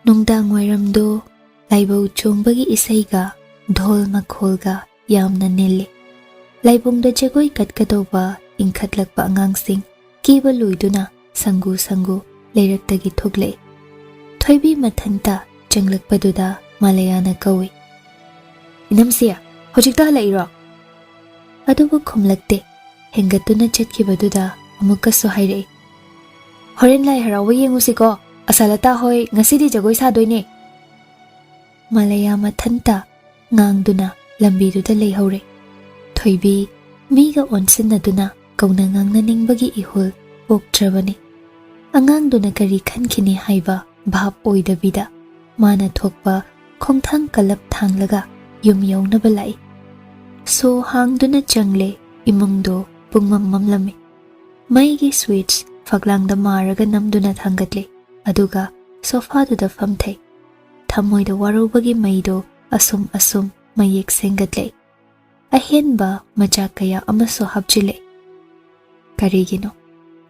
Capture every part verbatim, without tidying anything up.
ꯅꯨꯡꯗꯥꯡ ꯋꯥꯏꯔꯝꯗꯣ ꯂꯥꯏꯕꯧ ꯆꯣꯡꯕꯒꯤ ꯏꯁꯩꯒ ꯙꯣꯜ ꯃꯈꯣꯜꯒ ꯌꯥꯝꯅ ꯅꯤꯜꯂꯤ꯫ ꯂꯥꯏꯕꯨꯡꯗ ꯖꯒꯣꯏ ꯀꯠꯀꯗꯧꯕ ꯏꯟꯈꯠꯂꯛꯄ ꯑꯉꯥꯡꯁꯤꯡ ꯀꯦꯕ ꯂꯣꯏꯗꯨꯅ ꯁꯪꯒꯨ ꯁꯪꯒꯨ ꯂꯩꯔꯛꯇꯒꯤ ꯊꯣꯛꯂꯛꯏ꯫ ꯊꯣꯏꯕꯤ ꯃꯊꯟꯇ ꯆꯪꯂꯛꯄꯗꯨꯗ ꯃꯥꯂꯌꯥꯅ ꯀꯧꯏ, "ꯏꯅꯝꯁꯤ, ꯍꯧꯖꯤꯛꯇ ꯍꯜꯂꯛꯏꯔꯣ?" ꯑꯗꯨꯕꯨ ꯈꯨꯝꯂꯛꯇꯦ꯫ ꯍꯦꯟꯒꯠꯇꯨꯅ ꯆꯠꯈꯤꯕꯗꯨꯗ ꯑꯃꯨꯛꯀꯁꯨ ꯍꯥꯏꯔꯛꯏ, "ꯍꯣꯔꯦꯟ ꯂꯥꯏ ꯍꯔꯥꯎꯕ ꯌꯦꯡꯉꯨꯁꯤꯀꯣ, ꯑꯁꯥꯂꯇꯥ ꯍꯣꯏ ꯉꯁꯤꯗꯤ ꯖꯒꯣꯏ ꯁꯥꯗꯣꯏꯅꯦ꯫" ꯃꯥꯂꯌꯥ ꯃꯊꯟꯇ ꯉꯥꯡꯗꯨꯅ ꯂꯝꯕꯤꯗꯨꯗ ꯂꯩꯍꯧꯔꯦ꯫ ꯊꯣꯏꯕꯤ ꯃꯤꯒ ꯑꯣꯟꯁꯤꯟꯅꯗꯨꯅ ꯀꯧꯅ ꯉꯥꯡꯅꯅꯤꯡꯕꯒꯤ ꯏꯍꯨꯜ ꯄꯣꯛꯇ꯭ꯔꯕꯅꯤ꯫ ꯑꯉꯥꯡꯗꯨꯅ ꯀꯔꯤ ꯈꯟꯈꯤꯅꯤ ꯍꯥꯏꯕ ꯚꯥꯞ ꯑꯣꯏꯗꯕꯤꯗ ꯃꯥꯅ ꯊꯣꯛꯄ ꯈꯣꯡꯊꯥꯡ ꯀꯜꯂꯞ ꯊꯥꯡꯂꯒ ꯌꯨꯝ ꯌꯧꯅꯕ ꯂꯥꯛꯏ꯫ ꯁꯣ ꯍꯥꯡꯗꯨꯅ ꯆꯪꯂꯦ꯫ ꯏꯃꯨꯡꯗꯣ ꯄꯨꯡꯃꯝ ꯃꯝꯂꯝꯃꯤ꯫ ꯃꯩꯒꯤ ꯁ꯭ꯋꯤꯆ ꯐꯛꯂꯥꯡꯗ ꯃꯥꯔꯒ ꯅꯝꯗꯨꯅ ꯊꯥꯡꯒꯠꯂꯦ, ꯑꯗꯨꯒ ꯁꯣꯐꯥꯗꯨꯗ ꯐꯝꯊꯩ꯫ ꯊꯃꯣꯏꯗ ꯋꯥꯔꯧꯕꯒꯤ ꯃꯩꯗꯣ ꯑꯁꯨꯝ ꯑꯁꯨꯝ ꯃꯌꯦꯛ ꯁꯦꯡꯒꯠꯂꯦ꯫ ꯑꯍꯦꯟꯕ ꯃꯆꯥꯛ ꯀꯌꯥ ꯑꯃꯁꯨ ꯍꯥꯞꯆꯤꯜꯂꯦ꯫ ꯀꯔꯤꯒꯤꯅꯣ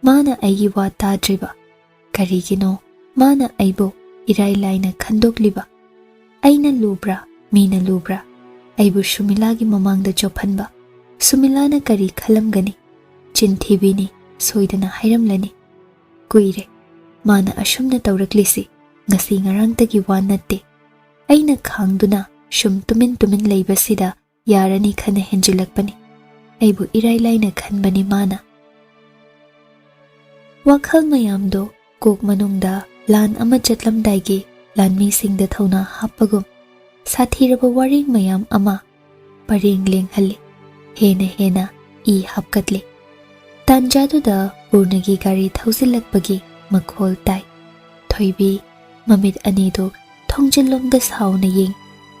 ꯃꯥꯅ ꯑꯩꯒꯤ ꯋꯥ ꯇꯥꯗ꯭ꯔꯤꯕ? ꯀꯔꯤꯒꯤꯅꯣ ꯃꯥꯅ ꯑꯩꯕꯨ ꯏꯔꯥꯏ ꯂꯥꯏꯅ ꯈꯟꯗꯣꯛꯂꯤꯕ? ꯑꯩꯅ ꯂꯨꯕ꯭ꯔꯥ, ꯃꯤꯅ ꯂꯨꯕ꯭ꯔꯥ? ꯑꯩꯕꯨ ꯁꯨꯃꯤꯂꯥꯒꯤ ꯃꯃꯥꯡꯗ ꯆꯣꯞꯍꯟꯕ? ꯁꯨꯃꯤꯂꯥꯅ ꯀꯔꯤ ꯈꯜꯂꯝꯒꯅꯤ? ꯆꯤꯟ ꯊꯤꯕꯤꯅꯤ, ꯁꯣꯏꯗꯅ ꯍꯥꯏꯔꯝꯂꯅꯤ꯫ ꯀꯨꯏꯔꯦ ꯃꯥꯅ ꯑꯁꯨꯝꯅ ꯇꯧꯔꯛꯂꯤꯁꯤ, ꯉꯁꯤ ꯉꯔꯥꯡꯇꯒꯤ ꯋꯥ ꯅꯠꯇꯦ꯫ ꯑꯩꯅ ꯈꯥꯡꯗꯨꯅ ꯁꯨꯝ ꯇꯨꯃꯤꯟ ꯇꯨꯃꯤꯟ ꯂꯩꯕꯁꯤꯗ ꯌꯥꯔꯅꯤ ꯈꯟꯅ ꯍꯦꯟꯖꯤꯜꯂꯛꯄꯅꯤ꯫ ꯑꯩꯕꯨ ꯏꯔꯥꯏ ꯂꯥꯏꯅ ꯈꯟꯕꯅꯤ ꯃꯥꯅ꯫ ꯋꯥꯈꯜ ꯃꯌꯥꯝꯗꯣ ꯀꯣꯛ ꯃꯅꯨꯡꯗ ꯂꯥꯟ ꯑꯃ ꯆꯠꯂꯝꯗꯥꯏꯒꯤ ꯂꯥꯟꯃꯤꯁꯤꯡꯗ ꯊꯧꯅꯥ ꯍꯥꯞꯄꯒꯨꯝ, ꯁꯥꯊꯤꯔꯕ ꯋꯥꯔꯦꯡ ꯃꯌꯥꯝ ꯑꯃ ꯄꯔꯦꯡ ꯂꯦꯡꯍꯜꯂꯤ꯫ ꯍꯦꯟꯅ ꯍꯦꯟꯅ ꯏ ꯍꯥꯞꯀꯠꯂꯤ꯫ ꯇꯥꯟꯖꯥꯗꯨꯗ ꯄꯨꯔꯅꯒꯤ ꯒꯥꯔꯤ ꯊꯧꯖꯤꯜꯂꯛꯄꯒꯤ ꯃꯈꯣꯜ ꯇꯥꯏ꯫ ꯊꯣꯏꯕꯤ ꯃꯃꯤꯠ ꯑꯅꯤꯗꯨ ꯊꯣꯡꯖꯤꯜꯂꯣꯝꯗ ꯁꯥꯎꯅ ꯌꯦꯡ,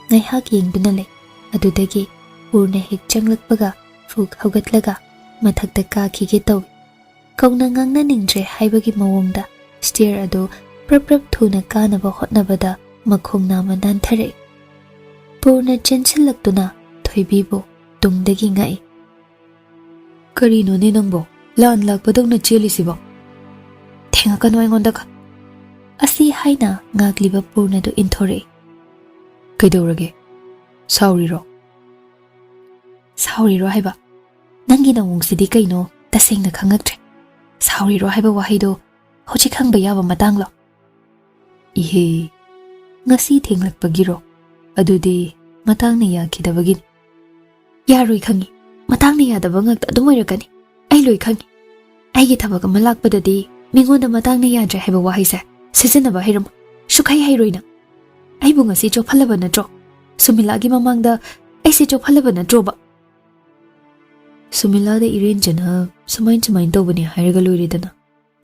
ꯉꯥꯏꯍꯥꯛ ꯌꯦꯡꯗꯨꯅ ꯂꯩ꯫ ꯑꯗꯨꯗꯒꯤ ꯄꯨꯔꯅ ꯍꯦꯛ ꯆꯪꯂꯛꯄꯒ ꯐꯨꯛ ꯍꯧꯒꯠꯂꯒ ꯃꯊꯛꯇ ꯀꯥꯈꯤꯒꯦ ꯇꯧꯏ꯫ ꯀꯧꯅ ꯉꯥꯡꯅꯅꯤꯡꯗ꯭ꯔꯦ ꯍꯥꯏꯕꯒꯤ ꯃꯑꯣꯡꯗ ꯁ꯭ꯇꯤꯌꯔ ꯑꯗꯨ ꯄ꯭ꯔꯞ ꯄ꯭ꯔꯞ ꯊꯨꯅ ꯀꯥꯅꯕ ꯍꯣꯠꯅꯕꯗ ꯃꯈꯣꯡ ꯅꯥꯝꯃ ꯅꯥꯟꯊꯔꯛꯏ꯫ ꯄꯨꯔꯅ ꯆꯦꯟꯁꯤꯜꯂꯛꯇꯨꯅ ꯊꯣꯏꯕꯤꯕꯨ ꯇꯨꯡꯗꯒꯤ ꯉꯛꯏ꯫ "ꯀꯔꯤꯅꯣꯅꯦ ꯅꯪꯕꯣ? ꯂꯥꯟ ꯂꯥꯛꯄꯗꯧꯅ ꯆꯦꯜꯂꯤꯁꯤꯕꯣ? ꯊꯦꯡꯉꯛꯀꯅꯨ ꯑꯩꯉꯣꯟꯗ ꯈ-" ꯑꯁꯤ ꯍꯥꯏꯅ ꯉꯥꯛꯂꯤꯕ ꯄꯨꯔꯅꯗꯨ ꯏꯟꯊꯣꯔꯛꯏ꯫ "ꯀꯩꯗꯧꯔꯒꯦ? ꯁꯥꯎꯔꯤꯔꯣ?" "ꯁꯥꯎꯔꯤꯔꯣ ꯍꯥꯏꯕ? ꯅꯪꯒꯤ ꯅꯑꯣꯡꯁꯤꯗꯤ ꯀꯩꯅꯣ ꯇꯁꯦꯡꯅ ꯈꯪꯉꯛꯇ꯭ꯔꯦ꯫ ꯁꯥꯎꯔꯤꯔꯣ ꯍꯥꯏꯕ ꯋꯥꯍꯩꯗꯣ ꯍꯧꯖꯤꯛ ꯍꯪꯕ ꯌꯥꯕ ꯃꯇꯥꯡꯂꯣ?" "ꯏꯍꯦ, ꯉꯁꯤ ꯊꯦꯡꯂꯛꯄꯒꯤꯔꯣ? ꯑꯗꯨꯗꯤ ꯃꯇꯥꯡꯅ ꯌꯥꯈꯤꯗꯕꯒꯤꯅꯤ꯫" "ꯌꯥꯔꯣꯏ ꯈꯪꯉꯤ꯫ ꯃꯇꯥꯡꯅ ꯌꯥꯗꯕ ꯉꯥꯛꯇ ꯑꯗꯨꯝ ꯑꯣꯏꯔꯛꯀꯅꯤ꯫ ꯑꯩ ꯂꯣꯏ ꯈꯪꯉꯤ꯫ ꯑꯩꯒꯤ ꯊꯕꯛ ꯑꯃ ꯂꯥꯛꯄꯗꯗꯤ ꯃꯤꯉꯣꯟꯗ ꯃꯇꯥꯡꯅ ꯌꯥꯗ꯭ꯔꯦ ꯍꯥꯏꯕ ꯋꯥꯍꯩꯁꯦ ꯁꯤꯖꯤꯟꯅꯕ ꯍꯩꯔꯝꯃꯣꯏ꯫ ꯁꯨꯛꯍꯩ ꯍꯩꯔꯣꯏ ꯅꯪ꯫ ꯑꯩꯕꯨ ꯉꯁꯤ ꯆꯣꯞꯍꯜꯂꯕ ꯅꯠꯇ꯭ꯔꯣ? ꯁꯨꯃꯤꯂꯥꯒꯤ ꯃꯃꯥꯡꯗ ꯑꯩꯁꯦ ꯆꯣꯞꯍꯜꯂꯕ ꯅꯠꯇ꯭ꯔꯣꯕ?" "ꯁꯨꯃꯤꯂꯥꯗ ꯏꯔꯦꯟꯖꯅ ꯁꯨꯃꯥꯏ ꯁꯨꯃꯥꯏꯅ ꯇꯧꯕꯅꯦ ꯍꯥꯏꯔꯒ ꯂꯣꯏꯔꯦꯗꯅ꯫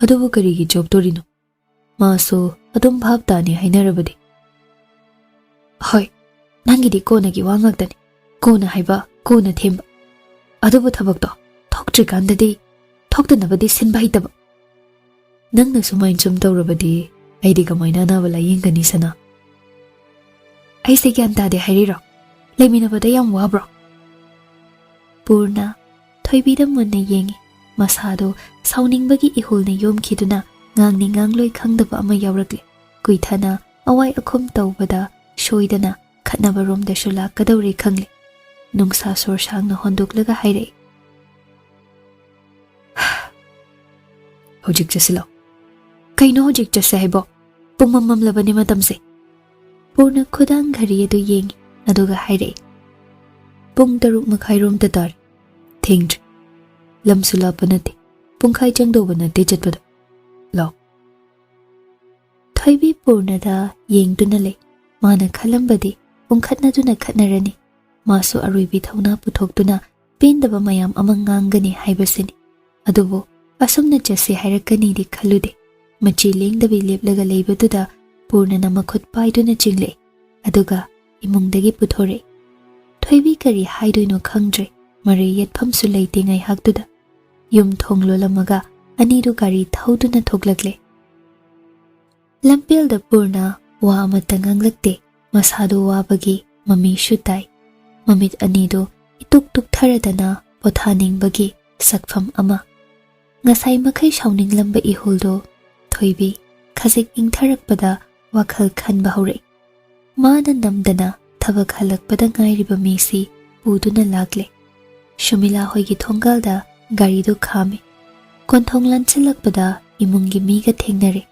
ꯑꯗꯨꯕꯨ ꯀꯔꯤꯒꯤ ꯆꯣꯞꯇꯣꯔꯤꯅꯣ? ꯃꯥꯁꯨ ꯑꯗꯨꯝ ꯚꯥꯞ ꯇꯥꯅꯤ ꯍꯥꯏꯅꯔꯕꯗꯤ꯫" "ꯍꯣꯏ, ꯅꯪꯒꯤꯗꯤ ꯀꯣꯟꯅꯒꯤ ꯋꯥ ꯉꯥꯛꯇꯅꯤ꯫ ꯀꯣꯟꯅ ꯍꯥꯏꯕ, ꯀꯣꯟꯅ ꯊꯦꯝꯕ꯫ ꯑꯗꯨꯕꯨ ꯊꯕꯛꯇꯣ ꯊꯣꯛꯇ꯭ꯔꯤꯀꯥꯟꯗꯗꯤ ꯊꯣꯛꯇꯅꯕꯗꯤ ꯁꯤꯟꯕ ꯍꯩꯇꯕ꯫" "ꯅꯪꯅ ꯁꯨꯃꯥꯏꯅ ꯁꯨꯝ ꯇꯧꯔꯕꯗꯤ ꯑꯩꯗꯤ ꯀꯃꯥꯏꯅ ꯑꯅꯥꯕ ꯂꯥꯌꯦꯡꯒꯅꯤ, ꯁꯅꯥ?" "ꯑꯩꯁꯦ ꯒ꯭ꯌꯥꯟ ꯇꯥꯗꯦ ꯍꯥꯏꯔꯤꯔꯣ? ꯂꯩꯃꯤꯟꯅꯕꯗ ꯌꯥꯝ ꯋꯥꯕ꯭ꯔꯣ?" ꯄꯨꯔꯅ ꯊꯣꯏꯕꯤꯗ ꯃꯨꯟꯅ ꯌꯦꯡꯉꯤ꯫ ꯃꯁꯥꯗꯣ ꯁꯥꯎꯅꯤꯡꯕꯒꯤ ꯏꯍꯨꯜꯅ ꯌꯣꯝꯈꯤꯗꯨꯅ ꯉꯥꯡꯅꯤꯡ ꯉꯥꯡꯂꯣꯏ ꯈꯪꯗꯕ ꯑꯃ ꯌꯥꯎꯔꯛꯂꯦ꯫ ꯀꯨꯏꯊꯅ ꯑꯋꯥꯏ ꯑꯈꯨꯝ ꯇꯧꯕꯗ ꯁꯣꯏꯗꯅ ꯈꯠꯅꯕꯔꯣꯝꯗꯁꯨ ꯂꯥꯛꯀꯗꯧꯔꯦ ꯈꯪꯂꯦ꯫ ꯅꯨꯡꯁꯥ ꯁꯣꯔ ꯁꯥꯡꯅ ꯍꯣꯟꯗꯣꯛꯂꯒ ꯍꯥꯏꯔꯛꯏ, "ꯍꯧꯖꯤꯛ ꯆꯠꯁꯤꯜꯂꯣ꯫" "ꯀꯩꯅꯣ ꯍꯧꯖꯤꯛ ꯆꯠꯁꯦ ꯍꯥꯏꯕꯣ? ꯄꯨꯡ ꯃꯝꯃꯝꯂꯕꯅꯤ ꯃꯇꯝꯁꯦ꯫" ꯄꯨꯔꯅ ꯈꯨꯗꯥꯡ ꯘꯔꯤ ꯑꯗꯨ ꯌꯦꯡꯉꯤ, ꯑꯗꯨꯒ ꯍꯥꯏꯔꯛꯏ, "ꯄꯨꯡ ꯇꯔꯨꯛ ꯃꯈꯥꯏꯔꯣꯝꯇ ꯇꯥꯔꯦ꯫ ꯊꯦꯡꯗ꯭ꯔꯤ꯫ ꯂꯝꯁꯨ ꯂꯥꯞꯄ ꯅꯠꯇꯦ꯫ ꯄꯨꯡꯈꯥꯏ ꯆꯪꯗꯧꯕ ꯅꯠꯇꯦ ꯆꯠꯄꯗ꯫ ꯂꯥꯛꯑꯣ꯫" ꯊꯣꯏꯕꯤ ꯄꯨꯔꯅꯗ ꯌꯦꯡꯗꯨꯅ ꯂꯩ꯫ ꯃꯥꯅ ꯈꯜꯂꯝꯕꯗꯤ ꯄꯨꯡꯈꯠꯅꯗꯨꯅ ꯈꯠꯅꯔꯅꯤ꯫ ꯃꯥꯁꯨ ꯑꯔꯣꯏꯕꯤ ꯊꯧꯅꯥ ꯄꯨꯊꯣꯛꯇꯨꯅ ꯄꯦꯟꯗꯕ ꯃꯌꯥꯝ ꯑꯃ ꯉꯥꯡꯒꯅꯤ ꯍꯥꯏꯕꯁꯤꯅꯤ꯫ ꯑꯗꯨꯕꯨ ꯑꯁꯨꯝꯅ ꯆꯠꯁꯤ ꯍꯥꯏꯔꯛꯀꯅꯤꯗꯤ ꯈꯜꯂꯨꯗꯦ꯫ ꯃꯆꯤ ꯂꯦꯡꯗꯕꯤ ꯂꯦꯞꯂꯒ ꯂꯩꯕꯗꯨꯗ ꯄꯨꯔꯅꯅ ꯃꯈꯨꯠ ꯄꯥꯏꯗꯨꯅ ꯆꯤꯡꯂꯛꯏ꯫ ꯑꯗꯨꯒ ꯏꯃꯨꯡꯗꯒꯤ ꯄꯨꯊꯣꯔꯛꯏ꯫ ꯊꯣꯏꯕꯤ ꯀꯔꯤ ꯍꯥꯏꯗꯣꯏꯅꯣ ꯈꯪꯗ꯭ꯔꯦ꯫ ꯃꯔꯩ ꯌꯦꯠꯐꯝꯁꯨ ꯂꯩꯇꯦ ꯉꯥꯏꯍꯥꯛꯇꯨꯗ꯫ ꯌꯨꯝ ꯊꯣꯡ ꯂꯣꯜꯂꯝꯃꯒ ꯑꯅꯤꯗꯨ ꯒꯥꯔꯤ ꯊꯧꯗꯨꯅ ꯊꯣꯛꯂꯛꯂꯦ꯫ ꯂꯝꯕꯦꯜꯗ ꯄꯨꯔꯅ ꯋꯥ ꯑꯃꯠꯇ ꯉꯥꯡꯂꯛꯇꯦ꯫ ꯃꯁꯥꯗꯨ ꯋꯥꯕꯒꯤ ꯃꯃꯤꯁꯨ ꯇꯥꯏ꯫ ꯃꯃꯤꯠ ꯑꯅꯤꯗꯨ ꯏꯇꯨꯛ ꯇꯨꯛꯊꯔꯗꯅ ꯄꯣꯊꯥꯅꯤꯡꯕꯒꯤ ꯁꯛꯐꯝ ꯑꯃ꯫ ꯉꯁꯥꯏ ꯃꯈꯩ ꯁꯥꯎꯅꯤꯡꯂꯝꯕ ꯏꯍꯨꯜꯗꯨ ꯊꯣꯏꯕꯤ ꯈꯖꯤꯛ ꯏꯪꯊꯔꯛꯄꯗ ꯋꯥꯈꯜ ꯈꯟꯕ ꯍꯧꯔꯛꯏ꯫ ꯃꯥꯅ ꯅꯝꯗꯅ ꯊꯕꯛ ꯍꯜꯂꯛꯄꯗ ꯉꯥꯏꯔꯤꯕ ꯃꯤꯁꯤ ꯄꯨꯗꯨꯅ ꯂꯥꯛꯂꯦ꯫ ꯁꯨꯃꯤꯂꯥ ꯍꯣꯏꯒꯤ ꯊꯣꯡꯒꯥꯜꯗ ꯒꯥꯔꯤꯗꯨ ꯈꯥꯝꯃꯤ꯫ ꯀꯣꯟꯊꯣꯡ ꯂꯥꯟꯁꯤꯜꯂꯛꯄꯗ ꯏꯃꯨꯡꯒꯤ ꯃꯤꯒ ꯊꯦꯡꯅꯔꯦ꯫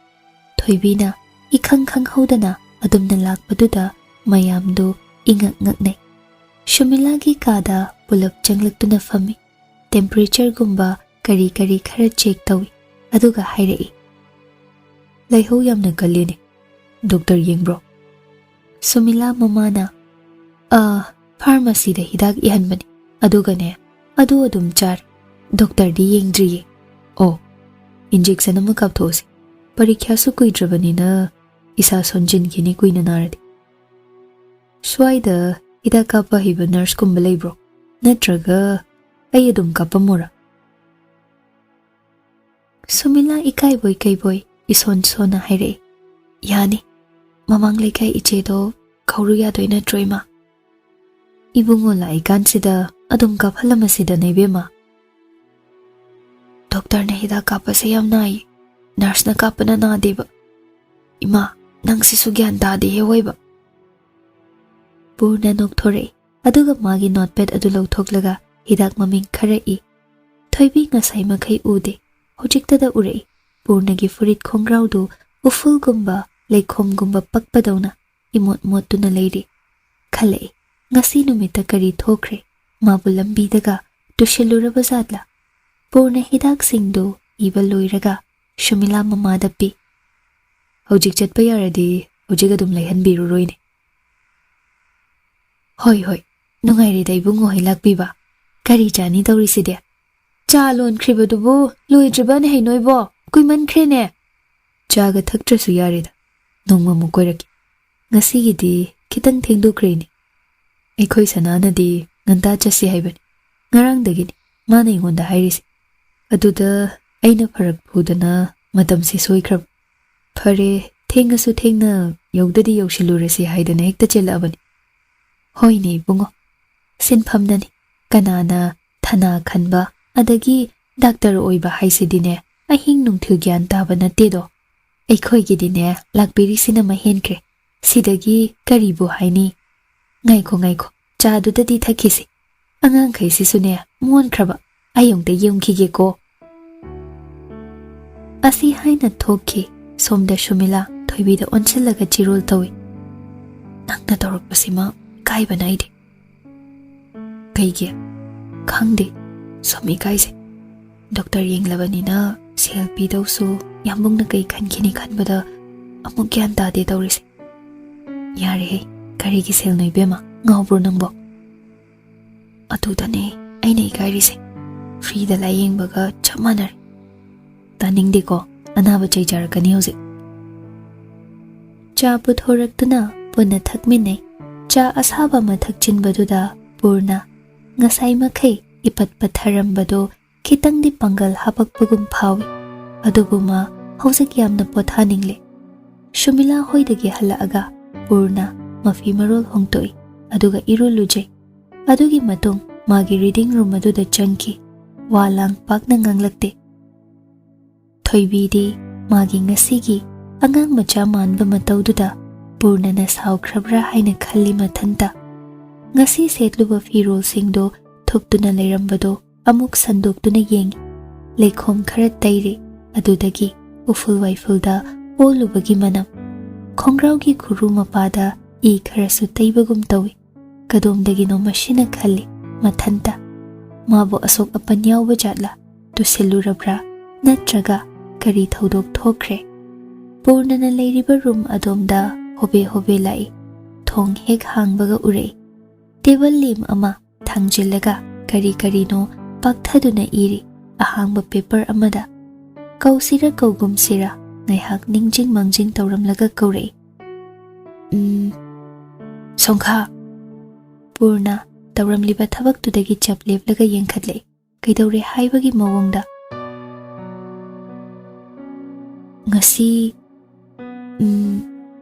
ꯊꯣꯏꯕꯤꯅ ꯏꯈꯪ ꯈꯪꯍꯧꯗꯅ ꯑꯗꯨꯝꯅ ꯂꯥꯛꯄꯗꯨꯗ ꯃꯌꯥꯝꯗꯨ ꯏꯉꯛ ꯉꯛꯅꯩ꯫ ꯁꯨꯃꯤꯂꯥꯒꯤ ꯀꯥꯗ ꯄꯨꯂꯞ ꯆꯪꯂꯛꯇꯨꯅ ꯐꯝꯃꯤ꯫ ꯇꯦꯝꯄꯔꯦꯆꯔꯒꯨꯝꯕ ꯀꯔꯤ ꯀꯔꯤ ꯈꯔ ꯆꯦꯛ ꯇꯧꯏ, ꯑꯗꯨꯒ ꯍꯥꯏꯔꯛꯏ, "ꯂꯥꯏꯍꯧ ꯌꯥꯝꯅ ꯀꯜꯂꯤꯅꯦ, ꯗꯣꯛꯇꯔ ꯌꯦꯡꯕ꯭ꯔꯣ?" ꯁꯨꯃꯤꯂꯥ ꯃꯃꯥꯅ, "ꯑꯥ, ꯐꯥꯔꯃꯥꯁꯤꯗ ꯍꯤꯗꯥꯛ ꯏꯍꯟꯕꯅꯤ, ꯑꯗꯨꯒꯅꯦ, ꯑꯗꯨ ꯑꯗꯨꯝ ꯆꯥꯔꯦ, ꯗꯣꯛꯇꯔꯗꯤ ꯌꯦꯡꯗ꯭ꯔꯤꯌꯦ꯫ ꯑꯣ, ꯏꯟꯖꯦꯛꯁꯟ ꯑꯃ ꯀꯥꯞꯊꯣꯛꯑꯁꯤ, ꯄꯔꯤꯈ꯭ꯌꯥꯁꯨ ꯀꯨꯏꯗ꯭ꯔꯕꯅꯤꯅ ꯏꯁꯥ ꯁꯣꯟꯖꯤꯟꯈꯤꯅꯤ ꯀꯨꯏꯅ ꯅꯥꯔꯗꯤ꯫ ꯁ꯭ꯋꯥꯏꯗ ꯍꯤꯗꯥꯛ ꯀꯥꯞꯄ ꯍꯩꯕ ꯅꯔꯁꯀꯨꯝꯕ ꯂꯩꯕ꯭ꯔꯣ? ꯅꯠꯇ꯭ꯔꯒ ꯑꯩ ꯑꯗꯨꯝ ꯀꯥꯞꯄꯝꯃꯣꯔꯥ?" ꯁꯨꯃꯤꯂꯥ ꯏꯀꯥꯏꯕꯣꯏ ꯀꯩꯕꯣꯏ ꯏꯁꯣꯟ ꯁꯣꯟꯅ ꯍꯥꯏꯔꯛꯏ, "ꯌꯥꯅꯤ, ꯃꯃꯥꯡ ꯂꯩꯀꯥꯏ ꯏꯆꯦꯗꯣ ꯀꯧꯔꯨ ꯌꯥꯗꯣꯏ ꯅꯠꯇ꯭ꯔꯣ, ꯏꯃꯥ?" "ꯏꯕꯨꯡꯉꯣ ꯂꯥꯛꯏꯀꯥꯟꯁꯤꯗ ꯑꯗꯨꯝ ꯀꯥꯞꯍꯜꯂꯝꯃꯁꯤꯗꯅ, ꯏꯕꯦꯝꯃ꯫ ꯗꯣꯛꯇꯔꯅ ꯍꯤꯗꯥꯛ ꯀꯥꯞꯄꯁꯦ ꯌꯥꯝ ꯅꯥꯏꯌꯦ, ꯅꯔꯁꯅ ꯀꯥꯞꯄꯅ ꯅꯥꯗꯦꯕ꯫ ꯏꯃꯥ, ꯅꯪꯁꯤꯁꯨ ꯒ꯭ꯌꯥꯟ ꯇꯥꯗꯦꯍꯦ ꯑꯣꯏꯕ꯫" ꯄꯨꯔꯅ ꯅꯣꯛꯊꯣꯔꯛꯏ, ꯑꯗꯨꯒ ꯃꯥꯒꯤ ꯅꯣꯠꯄꯦꯗ ꯑꯗꯨ ꯂꯧꯊꯣꯛꯂꯒ ꯍꯤꯗꯥꯛ ꯃꯃꯤꯡ ꯈꯔ ꯏ꯫ ꯊꯣꯏꯕꯤ ꯉꯁꯥꯏ ꯃꯈꯩ ꯎꯗꯦ, ꯍꯧꯖꯤꯛꯇꯗ ꯎꯔꯛꯏ꯫ ꯄꯨꯔꯅꯒꯤ ꯐꯨꯔꯤꯠ ꯈꯣꯡꯒ꯭ꯔꯥꯎꯗꯨ ꯎꯐꯨꯜꯒꯨꯝꯕ, ꯂꯩꯈꯣꯝꯒꯨꯝꯕ ꯄꯛꯄꯗꯧꯅ ꯏꯃꯣꯠ ꯃꯣꯠꯇꯨꯅ ꯂꯩꯔꯤ꯫ ꯈꯜꯂꯛꯏ, ꯉꯁꯤ ꯅꯨꯃꯤꯠꯇ ꯀꯔꯤ ꯊꯣꯛꯈ꯭ꯔꯦ? ꯃꯥꯕꯨ ꯂꯝꯕꯤꯗꯒ ꯇꯨꯁꯤꯜꯂꯨꯔꯕ ꯖꯥꯠꯂꯥ? ꯄꯨꯔꯅ ꯍꯤꯗꯥꯛꯁꯤꯡꯗꯨ ꯏꯕ ꯂꯣꯏꯔꯒ ꯁꯨꯃꯤꯂꯥ ꯃꯃꯥꯗ ꯄꯤ꯫ "ꯍꯧꯖꯤꯛ ꯆꯠꯄ ꯌꯥꯔꯗꯤ ꯍꯧꯖꯤꯛ ꯑꯗꯨꯝ ꯂꯩꯍꯟꯕꯤꯔꯨꯔꯣꯏꯅꯦ꯫" "ꯍꯣꯏ, ꯍꯣꯏ, ꯅꯨꯡꯉꯥꯏꯔꯦꯗ ꯏꯕꯨꯡꯉꯣ ꯍꯣꯏ ꯂꯥꯛꯄꯤꯕ꯫ ꯀꯔꯤ ꯆꯥꯅꯤ ꯇꯧꯔꯤꯁꯤꯗꯤ? ꯆꯥ ꯂꯣꯟꯈ꯭ꯔꯤꯕꯗꯨꯕꯨ ꯂꯣꯏꯗ꯭ꯔꯤꯕꯅꯦ ꯍꯩꯅꯣꯏꯕꯣ, ꯀꯨꯏꯃꯟꯈ꯭ꯔꯦꯅꯦ꯫" "ꯆꯥꯒ ꯊꯛꯇ꯭ꯔꯁꯨ ꯌꯥꯔꯦꯗ, ꯅꯣꯡꯃꯃꯨꯛ ꯀꯣꯏꯔꯛꯀꯦ꯫ ꯉꯁꯤꯒꯤꯗꯤ ꯈꯤꯇꯪ ꯊꯦꯡꯗꯣꯛꯈ꯭ꯔꯦꯅꯦ꯫ ꯑꯩꯈꯣꯏ ꯁꯅꯥꯅꯗꯤ ꯉꯟꯇꯥ ꯆꯠꯁꯤ ꯍꯥꯏꯕꯅꯤ, ꯉꯔꯥꯡꯗꯒꯤꯅꯤ ꯃꯥꯅ ꯑꯩꯉꯣꯟꯗ ꯍꯥꯏꯔꯤꯁꯦ꯫ ꯑꯗꯨꯗ ꯑꯩꯅ ꯐꯔꯛ ꯐꯨꯗꯅ ꯃꯇꯝꯁꯤ ꯁꯣꯏꯈ꯭ꯔꯕ꯫ ꯐꯔꯦ, ꯊꯦꯡꯉꯁꯨ ꯊꯦꯡꯅ ꯌꯧꯗꯗꯤ ꯌꯧꯁꯤꯜꯂꯨꯔꯁꯤ ꯍꯥꯏꯗꯅ ꯍꯦꯛꯇ ꯆꯦꯜꯂꯛꯑꯕꯅꯤ꯫" "ꯍꯣꯏꯅꯦ ꯏꯕꯨꯡꯉꯣ, ꯁꯤꯟꯐꯝꯅꯅꯤ꯫ ꯀꯅꯥꯅ ꯊꯅꯥ ꯈꯟꯕ ꯑꯗꯒꯤ ꯗꯥꯛꯇꯔ ꯑꯣꯏꯕ ꯍꯥꯏꯁꯤꯗꯤꯅꯦ, ꯑꯍꯤꯡ ꯅꯨꯡꯊꯤꯜ ꯒ꯭ꯌꯥꯟ ꯇꯥꯕ ꯅꯠꯇꯦꯗꯣ꯫ ꯑꯩꯈꯣꯏꯒꯤꯗꯤꯅꯦ, ꯂꯥꯛꯄꯤꯔꯤꯁꯤꯅ ꯃꯍꯦꯟꯈ꯭ꯔꯦ꯫ ꯁꯤꯗꯒꯤ ꯀꯔꯤꯕꯨ ꯍꯥꯏꯅꯤ? ꯉꯥꯏꯈꯣ, ꯉꯥꯏꯈꯣ, ꯆꯥꯗꯨꯗꯗꯤ ꯊꯛꯈꯤꯁꯤ꯫ ꯑꯉꯥꯡꯈꯩꯁꯤꯁꯨꯅꯦ, ꯃꯣꯟꯈ꯭ꯔꯕ꯫ ꯑꯩ ꯑꯃꯨꯛꯇ ꯌꯦꯡꯈꯤꯒꯦꯀꯣ꯫ ꯑꯁꯤ ꯍꯥꯏꯅ ꯊꯣꯛꯈꯤ꯫ ꯁꯣꯝꯗ ꯁꯨꯃꯤꯂꯥ ꯊꯣꯏꯕꯤꯗ ꯑꯣꯟꯁꯤꯜꯂꯒ ꯆꯤꯔꯣꯜ ꯇꯧꯏ꯫ "ꯅꯪꯅ ꯇꯧꯔꯛꯄꯁꯤꯃ ꯏꯀꯥꯏꯕ ꯅꯥꯏꯗꯦ꯫" "ꯀꯩꯒꯤ?" "ꯈꯪꯗꯦ, ꯁꯨꯝ ꯏꯀꯥꯏꯖꯩ꯫ ꯗꯣꯛꯇꯔ ꯌꯦꯡꯂꯕꯅꯤꯅ ꯁꯦꯜ ꯄꯤꯗꯧꯁꯨ ꯌꯥꯝꯕꯨꯡꯅ ꯀꯩ ꯈꯟꯈꯤꯅꯤ ꯈꯟꯕꯗ ꯑꯃꯨꯛ ꯒ꯭ꯌꯥꯟ ꯇꯥꯗꯦ ꯇꯧꯔꯤꯁꯦ꯫" "ꯌꯥꯔꯦꯍꯦ, ꯀꯔꯤꯒꯤ ꯁꯦꯜꯅꯣ ꯏꯕꯦꯝꯃ? ꯉꯥꯎꯕ꯭ꯔꯣ ꯅꯪꯕꯣ?" "ꯑꯗꯨꯗꯅꯦ ꯑꯩꯅ ꯏꯀꯥꯏꯔꯤꯁꯦ꯫ ꯐ꯭ꯔꯤꯗ ꯂꯥꯏꯌꯦꯡꯕꯒ ꯆꯞ ꯃꯥꯟꯅꯔꯦ꯫" "ꯇꯥꯅꯤꯡꯗꯦꯀꯣ, ꯑꯅꯥꯕ ꯆꯩꯖꯔꯛꯀꯅꯤ ꯍꯧꯖꯤꯛ꯫" ꯆꯥ ꯄꯨꯊꯣꯔꯛꯇꯨꯅ ꯄꯨꯟꯅ ꯊꯛꯃꯤꯟꯅꯩ꯫ ꯆꯥ ꯑꯁꯥꯕ ꯑꯃ ꯊꯛꯆꯤꯟꯕꯗꯨꯗ ꯄꯨꯔꯅ ꯉꯁꯥꯏ ꯃꯈꯩ ꯏꯄꯠ ꯄꯠꯊꯔꯝꯕꯗꯣ ꯈꯤꯇꯪꯗꯤ ꯄꯥꯡꯒꯜ ꯍꯥꯄꯛꯄꯒꯨꯝ ꯐꯥꯎꯏ꯫ ꯑꯗꯨꯕꯨ ꯃꯥ ꯍꯧꯖꯤꯛ ꯌꯥꯝꯅ ꯄꯣꯊꯥꯅꯤꯡꯂꯦ꯫ ꯁꯨꯃꯤꯂꯥ ꯍꯣꯏꯗꯒꯤ ꯍꯜꯂꯛꯑꯒ ꯄꯨꯔꯅ ꯃꯐꯤ ꯃꯔꯣꯜ ꯍꯣꯡꯗꯣꯛꯏ, ꯑꯗꯨꯒ ꯏꯔꯨ ꯂꯨꯖꯩ꯫ ꯑꯗꯨꯒꯤ ꯃꯇꯨꯡ ꯃꯥꯒꯤ ꯔꯤꯗꯤꯡ ꯔꯨꯝ ꯑꯗꯨꯗ ꯆꯪꯈꯤ꯫ ꯋꯥ ꯂꯥꯡ ꯄꯥꯛꯅ ꯉꯥꯡꯂꯛꯇꯦ꯫ ꯊꯣꯏꯕꯤꯗꯤ ꯃꯥꯒꯤ ꯉꯁꯤꯒꯤ ꯑꯉꯥꯡ ꯃꯆꯥ ꯃꯥꯟꯕ ꯃꯇꯧꯗꯨꯗ ꯄꯨꯔꯅꯅ ꯁꯥꯎꯈ꯭ꯔꯕ꯭ꯔꯥ ꯍꯥꯏꯅ ꯈꯜꯂꯤ ꯃꯊꯟꯇ꯫ ꯉꯁꯤ ꯁꯦꯠꯂꯨꯕ ꯐꯤꯔꯣꯜꯁꯤꯡꯗꯣ ꯊꯨꯞꯇꯨꯅ ꯂꯩꯔꯝꯕꯗꯣ ꯑꯃꯨꯛ ꯁꯟꯗꯣꯛꯇꯨꯅ ꯌꯦꯡꯏ꯫ ꯂꯩꯈꯣꯝ ꯈꯔ ꯇꯩꯔꯤ꯫ ꯑꯗꯨꯗꯒꯤ ꯎꯐꯨꯜ ꯋꯥꯏꯐꯨꯜꯗ ꯑꯣꯜꯂꯨꯕꯒꯤ ꯃꯅꯝ꯫ ꯈꯣꯡꯒ꯭ꯔꯥꯎꯒꯤ ꯈꯨꯔꯨ ꯃꯄꯥꯗ ꯏ ꯈꯔꯁꯨ ꯇꯩꯕꯒꯨꯝ ꯇꯧꯏ꯫ ꯀꯗꯣꯝꯗꯒꯤꯅꯣ ꯃꯁꯤꯅ ꯈꯜꯂꯤ ꯃꯊꯟꯇ꯫ ꯃꯥꯕꯨ ꯑꯁꯣꯛ ꯑꯄꯟ ꯌꯥꯎꯕ ꯖꯥꯠꯂꯥ? ꯇꯨꯁꯤꯜꯂꯨꯔꯕ꯭ꯔꯥ? ꯅꯠꯇ꯭ꯔꯒ ꯀꯔꯤ ꯊꯧꯗꯣꯛ ꯊꯣꯛꯈ꯭ꯔꯦ? ꯄꯨꯔꯅꯅ ꯂꯩꯔꯤꯕ ꯔꯨꯝ ꯑꯗꯣꯝꯗ ꯍꯣꯕꯦ ꯍꯣꯕꯦ ꯂꯥꯛꯏ꯫ ꯊꯣꯡ ꯍꯦꯛ ꯍꯥꯡꯕꯒ ꯎꯔꯛꯏ꯫ ꯇꯦꯕꯜ ꯂꯦꯝ ꯑꯃ ꯊꯥꯡꯖꯤꯜꯂꯒ ꯀꯔꯤ ꯀꯔꯤꯅꯣ ꯄꯥꯛꯊꯗꯨꯅ ꯏꯔꯤ ꯑꯍꯥꯡꯕ ꯄꯦꯄꯔ ꯑꯃꯗ꯫ ꯀꯧꯁꯤꯔ ꯀꯧꯒꯨꯝꯁꯤꯔ ꯉꯥꯏꯍꯥꯛ ꯅꯤꯡꯖꯤꯡ ꯃꯥꯡꯖꯤꯡ ꯇꯧꯔꯝꯂꯒ ꯀꯧꯔꯛꯏ꯫ "ꯎꯝ, ꯁꯣꯡꯈꯥ꯫" ꯄꯨꯔꯅ ꯇꯧꯔꯝꯂꯤꯕ ꯊꯕꯛꯇꯨꯗꯒꯤ ꯆꯞ ꯂꯦꯞꯂꯒ ꯌꯦꯡꯈꯠꯂꯛꯏ꯫ ꯀꯩꯗꯧꯔꯦ ꯍꯥꯏꯕꯒꯤ ꯃꯑꯣꯡꯗ꯫ "ꯉꯁꯤ, ꯎꯝ,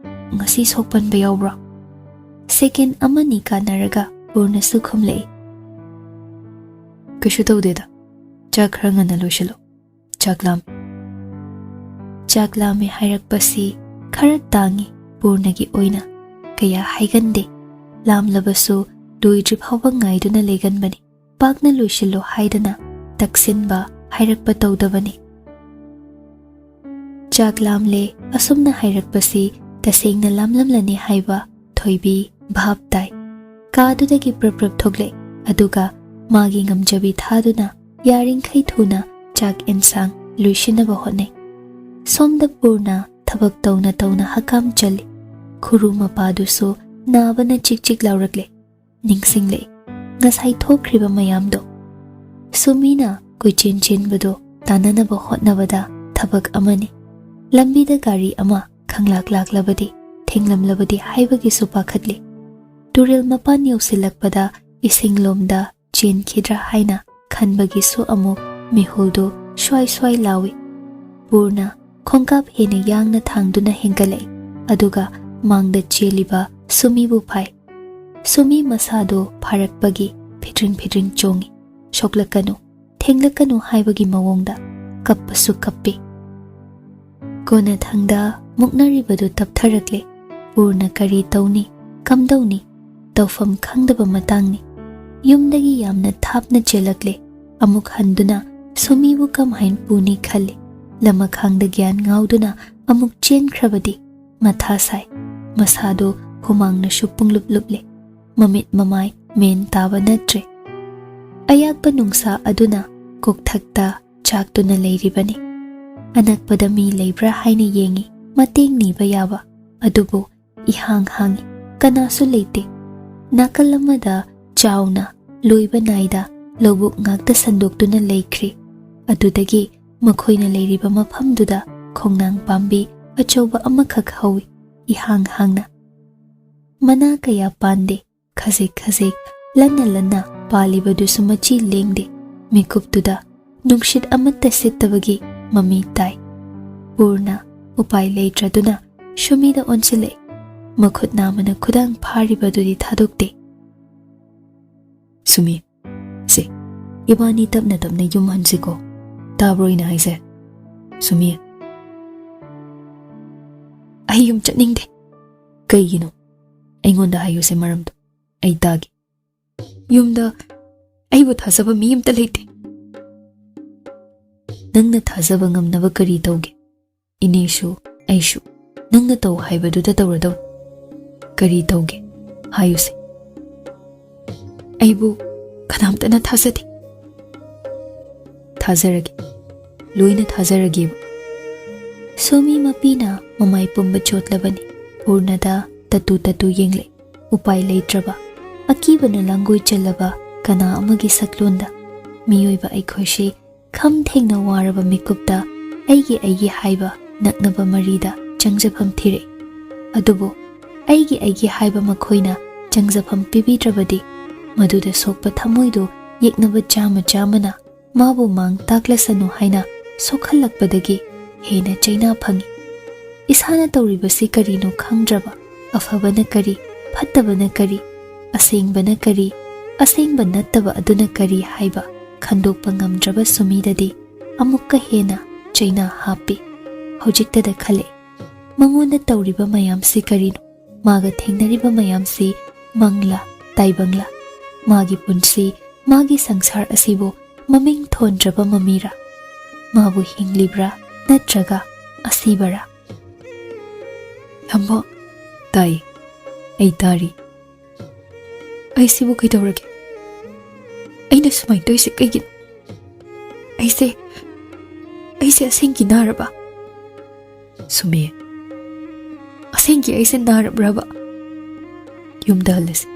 ꯉꯁꯤ ꯁꯣꯛꯄꯟꯕ ꯌꯥꯎꯕ꯭ꯔꯣ?" ꯁꯦꯀꯦꯟ ꯑꯃꯅꯤ ꯀꯥꯟꯅꯔꯒ ꯄꯨꯔꯅꯁꯨ ꯈꯨꯝꯂꯛꯏ꯫ "ꯀꯩꯁꯨ ꯇꯧꯗꯦꯗ, ꯆꯥꯛ ꯈꯔ ꯉꯟꯅ ꯂꯣꯏꯁꯤꯜꯂꯣ, ꯆꯥꯛ ꯂꯥꯝꯃꯦ꯫" ꯆꯥꯛ ꯂꯥꯝꯃꯦ ꯍꯥꯏꯔꯛꯄꯁꯤ ꯈꯔ ꯇꯥꯡꯏ ꯄꯨꯔꯅꯒꯤ ꯑꯣꯏꯅ꯫ ꯀꯌꯥ ꯍꯥꯏꯒꯟꯗꯦ꯫ ꯂꯥꯝꯂꯕꯁꯨ ꯂꯣꯏꯗ꯭ꯔꯤ ꯐꯥꯎꯕ ꯉꯥꯏꯗꯨꯅ ꯂꯩꯒꯟꯕꯅꯤ꯫ "ꯄꯥꯛꯅ ꯂꯣꯏꯁꯤꯜꯂꯣ" ꯍꯥꯏꯗꯅ ꯇꯛꯁꯤꯟꯕ, ꯍꯥꯏꯔꯛꯄ ꯇꯧꯗꯕꯅꯤ꯫ ꯆꯥꯛ ꯂꯥꯝꯂꯦ ꯑꯁꯨꯝꯅ ꯍꯥꯏꯔꯛꯄꯁꯤ ꯇꯁꯦꯡꯅ ꯂꯥꯝꯂꯝꯂꯅꯤ ꯍꯥꯏꯕ ꯊꯣꯏꯕꯤ ꯚꯥꯞ ꯇꯥꯏ꯫ ꯀꯥꯗꯨꯗꯒꯤ ꯄ꯭ꯔꯞ ꯄ꯭ꯔꯞ ꯊꯣꯛꯂꯦ, ꯑꯗꯨꯒ ꯃꯥꯒꯤ ꯉꯝꯖꯕꯤ ꯊꯥꯗꯨꯅ ꯌꯥꯔꯤꯡꯈꯩ ꯊꯨꯅ ꯆꯥꯛ ꯑꯦꯟꯁꯥꯡ ꯂꯣꯏꯁꯤꯟꯅꯕ ꯍꯣꯠꯅꯩ꯫ ꯁꯣꯝꯗ ꯄꯨꯔꯅ ꯊꯕꯛ ꯇꯧꯅ ꯇꯧꯅ ꯍꯀꯥꯝ ꯆꯜꯂꯤ꯫ ꯈꯨꯔꯨ ꯃꯄꯥꯗꯨꯁꯨ ꯅꯥꯕꯅ ꯆꯤꯛ ꯆꯤꯛ ꯂꯥꯎꯔꯛꯂꯦ꯫ ꯅꯤꯡꯁꯤꯡꯂꯛꯏ ꯉꯁꯥꯏ ꯊꯣꯛꯈ꯭ꯔꯤꯕ ꯃꯌꯥꯝꯗꯣ꯫ ꯁꯨꯃꯤꯅ ꯀꯣꯏꯆꯦꯟ ꯆꯦꯟꯕꯗꯣ ꯇꯥꯟꯅꯅꯕ ꯍꯣꯠꯅꯕꯗ ꯊꯕꯛ ꯑꯃꯅꯤ꯫ ꯂꯝꯕꯤꯗ ꯒꯥꯔꯤ ꯑꯃ ꯈꯪꯂꯥꯛ ꯂꯥꯛꯂꯕꯗꯤ, ꯊꯦꯡꯂꯝꯂꯕꯗꯤ ꯍꯥꯏꯕꯒꯤꯁꯨ ꯄꯥꯈꯠꯂꯤ꯫ ꯇꯨꯔꯦꯜ ꯃꯄꯥꯟ ꯌꯧꯁꯤꯜꯂꯛꯄꯗ ꯏꯁꯤꯡꯂꯣꯝꯗ ꯆꯦꯟꯈꯤꯗ꯭ꯔꯥ ꯍꯥꯏꯅ ꯈꯟꯕꯒꯤꯁꯨ ꯑꯃꯨꯛ ꯃꯤꯍꯨꯜꯗꯨ ꯁ꯭ꯋꯥꯏ ꯁ꯭ꯋꯥꯏ ꯂꯥꯎꯏ꯫ ꯄꯨꯔꯅ ꯈꯣꯡꯀꯥꯞ ꯍꯦꯟꯅ ꯌꯥꯡꯅ ꯊꯥꯡꯗꯨꯅ ꯍꯦꯟꯒꯠꯂꯛꯏ, ꯑꯗꯨꯒ ꯃꯥꯡꯗ ꯆꯦꯜꯂꯤꯕ ꯁꯨꯃꯤꯕꯨ ꯐꯥꯏ꯫ ꯁꯨꯃꯤ ꯃꯁꯥꯗꯣ ꯐꯥꯔꯛꯄꯒꯤ ꯐꯤꯗ꯭ꯔꯤꯡ ꯐꯤꯗ꯭ꯔꯤꯡ ꯆꯣꯡꯏ꯫ "ꯁꯣꯛꯂꯛꯀꯅꯨ, ꯊꯦꯡꯂꯛꯀꯅꯨ" ꯍꯥꯏꯕꯒꯤ ꯃꯑꯣꯡꯗ ꯀꯞꯄꯁꯨ ꯀꯞꯄꯤ꯫ ꯀꯣꯟꯅꯊꯪꯗ ꯃꯨꯛꯅꯔꯤꯕꯗꯨ ꯇꯞꯊꯔꯛꯂꯦ꯫ ꯄꯨꯔꯅ ꯀꯔꯤ ꯇꯧꯅꯤ, ꯀꯝꯗꯧꯅꯤ, ꯇꯧꯐꯝ ꯈꯪꯗꯕ ꯃꯇꯥꯡꯅꯤ꯫ ꯌꯨꯝꯗꯒꯤ ꯌꯥꯝꯅ ꯊꯥꯞꯅ ꯆꯦꯜꯂꯛꯂꯦ꯫ ꯑꯃꯨꯛ ꯍꯟꯗꯨꯅ ꯁꯨꯃꯤꯕꯨ ꯀꯝꯍꯥꯏꯅ ꯄꯨꯅꯤ ꯈꯜꯂꯤ꯫ ꯂꯃꯈꯥꯡꯗ ꯒ꯭ꯌꯥꯟ ꯉꯥꯎꯗꯨꯅ ꯑꯃꯨꯛ ꯆꯦꯟꯈ꯭ꯔꯕꯗꯤ ꯃꯊꯥ ꯁꯥꯏ꯫ ꯃꯁꯥꯗꯣ ꯍꯨꯃꯥꯡꯅꯁꯨ ꯄꯨꯡꯂꯨꯞ ꯂꯨꯞꯂꯦ꯫ ꯃꯃꯤꯠ ꯃꯃꯥꯏ ꯃꯦꯟ ꯇꯥꯕ ꯅꯠꯇ꯭ꯔꯦ꯫ ꯑꯌꯥꯛꯄ ꯅꯨꯡꯁꯥ ꯑꯗꯨꯅ ꯀꯣꯛꯊꯛꯇ ꯆꯥꯛꯇꯨꯅ ꯂꯩꯔꯤꯕꯅꯤ꯫ ꯑꯅꯛꯄꯗ ꯃꯤ ꯂꯩꯕ꯭ꯔꯥ ꯍꯥꯏꯅ ꯌꯦꯡꯏ, ꯃꯇꯦꯡ ꯅꯤꯕ ꯌꯥꯕ, ꯑꯗꯨꯕꯨ ꯏꯍꯥꯡ ꯍꯥꯡꯏ, ꯀꯅꯥꯁꯨ ꯂꯩꯇꯦ꯫ ꯅꯥꯀꯜ ꯑꯃꯗ ꯆꯥꯎꯅ ꯂꯣꯏꯕ ꯅꯥꯏꯗ ꯂꯧꯕꯨꯛ ꯉꯥꯛꯇ ꯁꯟꯗꯣꯛꯇꯨꯅ ꯂꯩꯈ꯭ꯔꯤ꯫ ꯑꯗꯨꯗꯒꯤ ꯃꯈꯣꯏꯅ ꯂꯩꯔꯤꯕ ꯃꯐꯝꯗꯨꯗ ꯈꯣꯡꯅꯥꯡ ꯄꯥꯝꯕꯤ ꯑꯆꯧꯕ ꯑꯃꯈꯛ ꯍꯧꯏ, ꯏꯍꯥꯡ ꯍꯥꯡꯅ꯫ ꯃꯅꯥ ꯀꯌꯥ ꯄꯥꯟꯗꯦ, ꯈꯖꯤꯛ ꯈꯖꯤꯛ ꯂꯟꯅ ꯂꯟꯅ ꯄꯥꯜꯂꯤꯕꯗꯨꯁꯨ ꯃꯆꯤ ꯂꯦꯡꯗꯦ꯫ ꯃꯤꯀꯨꯞꯇꯨꯗ ꯅꯨꯡꯁꯤꯠ ꯑꯃꯠꯇ ꯁꯤꯠꯇꯕꯒꯤ ꯃꯃꯤ ꯇꯥꯏ꯫ ꯄꯨꯔꯅ ꯎꯄꯥꯏ ꯂꯩꯇ꯭ꯔꯗꯨꯅ ꯁꯨꯃꯤꯗ ꯑꯣꯟꯁꯤꯜꯂꯛꯏ꯫ ꯃꯈꯨꯠ ꯅꯥꯝꯃꯅ ꯈꯨꯗꯥꯡ ꯐꯥꯔꯤꯕꯗꯨꯗꯤ ꯊꯥꯗꯣꯛꯇꯦ꯫ "ꯁꯨꯃꯤ, ꯁꯦ, ꯏꯕꯥꯅꯤ ꯇꯞꯅ ꯇꯞꯅ ꯌꯨꯝ ꯍꯟꯁꯤꯀꯣ꯫ ꯇꯥꯕ꯭ꯔꯣ ꯑꯩꯅ ꯍꯥꯏꯁꯦ? ꯁꯨꯃꯤ, ꯑꯩ ꯌꯨꯝ ꯆꯠꯅꯤꯡꯗꯦ꯫ "ꯀꯩꯒꯤꯅꯣ? ꯑꯩꯉꯣꯟꯗ ꯍꯥꯏꯌꯨꯁꯦ ꯃꯔꯝꯗꯣ꯫ ꯑꯩ ꯇꯥꯒꯦ꯫ ꯌꯨꯝꯗ ꯑꯩꯕꯨ ꯊꯥꯖꯕ ꯃꯤ ꯑꯝꯇ ꯂꯩꯇꯦ꯫ ꯅꯪꯅ ꯊꯥꯖꯕ ꯉꯝꯅꯕ ꯀꯔꯤ ꯇꯧꯒꯦ? ꯏꯅꯦꯁꯨ ꯑꯩꯁꯨ ꯅꯪꯅ ꯇꯧ ꯍꯥꯏꯕꯗꯨꯗ ꯇꯧꯔꯗꯧꯅꯤ꯫ ꯀꯔꯤ ꯇꯧꯒꯦ? ꯍꯥꯏꯌꯨꯁꯦ꯫ ꯑꯩꯕꯨ ꯀꯅꯥꯝꯇꯅ ꯊꯥꯖꯗꯦ꯫" "ꯊꯥꯖꯔꯒꯦ, ꯂꯣꯏꯅ ꯊꯥꯖꯔꯒꯦꯕ꯫" ꯁꯣꯃꯤ ꯃꯄꯤꯅ ꯃꯃꯥꯏ ꯄꯨꯝꯕ ꯆꯣꯠꯂꯕꯅꯤ꯫ ꯄꯨꯔꯅꯗ ꯇꯠꯇꯨ ꯇꯠꯇꯨ ꯌꯦꯡꯂꯛꯏ꯫ ꯎꯄꯥꯏ ꯂꯩꯇ꯭ꯔꯕ, ꯑꯀꯤꯕꯅ ꯂꯥꯡꯒꯣꯏ ꯆꯜꯂꯕ ꯀꯅꯥ ꯑꯃꯒꯤ ꯁꯛꯂꯣꯟꯗ ꯃꯤꯑꯣꯏꯕ ꯑꯩꯈꯣꯏꯁꯤ ꯈꯝ ꯊꯦꯡꯅ ꯋꯥꯔꯕ ꯃꯤꯀꯨꯞꯇ ꯑꯩꯒꯤ ꯑꯩꯒꯤ ꯍꯥꯏꯕ ꯅꯛꯅꯕ ꯃꯔꯤꯗ ꯆꯪꯖꯐꯝ ꯊꯤꯔꯛꯏ꯫ ꯑꯗꯨꯕꯨ ꯑꯩꯒꯤ ꯑꯩꯒꯤ ꯍꯥꯏꯕ ꯃꯈꯣꯏꯅ ꯆꯪꯖꯐꯝ ꯄꯤꯕꯤꯗ꯭ꯔꯕꯗꯤ, ꯃꯗꯨꯗ ꯁꯣꯛꯄ ꯊꯃꯣꯏꯗꯨ ꯌꯦꯛꯅꯕ ꯆꯥꯃ ꯆꯥꯃꯅ ꯃꯥꯕꯨ ꯃꯥꯡ ꯇꯥꯛꯂꯁꯅꯨ ꯍꯥꯏꯅ ꯁꯣꯛꯍꯜꯂꯛꯄꯗꯒꯤ ꯍꯦꯟꯅ ꯆꯩꯅꯥ ꯐꯪꯏ꯫ ꯏꯁꯥꯅ ꯇꯧꯔꯤꯕꯁꯤ ꯀꯔꯤꯅꯣ ꯈꯪꯗ꯭ꯔꯕ, ꯑꯐꯕꯅ ꯀꯔꯤ, ꯐꯠꯇꯕꯅ ꯀꯔꯤ, ꯑꯁꯦꯡꯕꯅ ꯀꯔꯤ, ꯑꯁꯦꯡꯕ ꯅꯠꯇꯕ ꯑꯗꯨꯅ ꯀꯔꯤ ꯍꯥꯏꯕ ꯈꯟꯗꯣꯛꯄ ꯉꯝꯗ꯭ꯔꯕ ꯁꯨꯃꯤꯗꯗꯤ ꯑꯃꯨꯛꯀ ꯍꯦꯟꯅ ꯆꯩꯅꯥ ꯍꯥꯞꯄꯤ꯫ ꯍꯧꯖꯤꯛꯇꯗ ꯈꯜꯂꯛꯏ, ꯃꯉꯣꯟꯗ ꯇꯧꯔꯤꯕ ꯃꯌꯥꯝꯁꯤ ꯀꯔꯤꯅꯣ? ꯃꯥꯒ ꯊꯦꯡꯅꯔꯤꯕ ꯃꯌꯥꯝꯁꯤ ꯃꯪꯂꯥ, ꯇꯥꯏꯕꯪꯂꯥ? ꯃꯥꯒꯤ ꯄꯨꯟꯁꯤ, ꯃꯥꯒꯤ ꯁꯪꯁꯥꯔ ꯑꯁꯤꯕꯨ ꯃꯃꯤꯡ ꯊꯣꯟꯗ꯭ꯔꯕ ꯃꯃꯤꯔꯥ? ꯃꯥꯕꯨ ꯍꯤꯡꯂꯤꯕ꯭ꯔꯥ ꯅꯠꯇ꯭ꯔꯒ ꯑꯁꯤꯕꯔꯥ? "ꯂꯝꯕꯣ꯫" "ꯇꯥꯏ, ꯑꯩ ꯇꯥꯔꯤ꯫" "ꯑꯩꯁꯤꯕꯨ ꯀꯩꯗꯧꯔꯒꯦ? ꯑꯩꯅ ꯁꯨꯃꯥꯏꯅ ꯇꯧꯔꯤꯁꯦ ꯀꯩꯒꯤꯅꯣ? ꯑꯩꯁꯦ, ꯑꯩꯁꯦ ꯑꯁꯦꯡꯒꯤ ꯅꯥꯔꯕ?" "ꯁꯨꯃꯤ, ꯑꯁꯦꯡꯒꯤ ꯑꯩꯁꯦ ꯅꯥꯔꯕ꯭ꯔꯕ?" "ꯌꯨꯝꯗ ꯍꯜꯂꯁꯤ꯫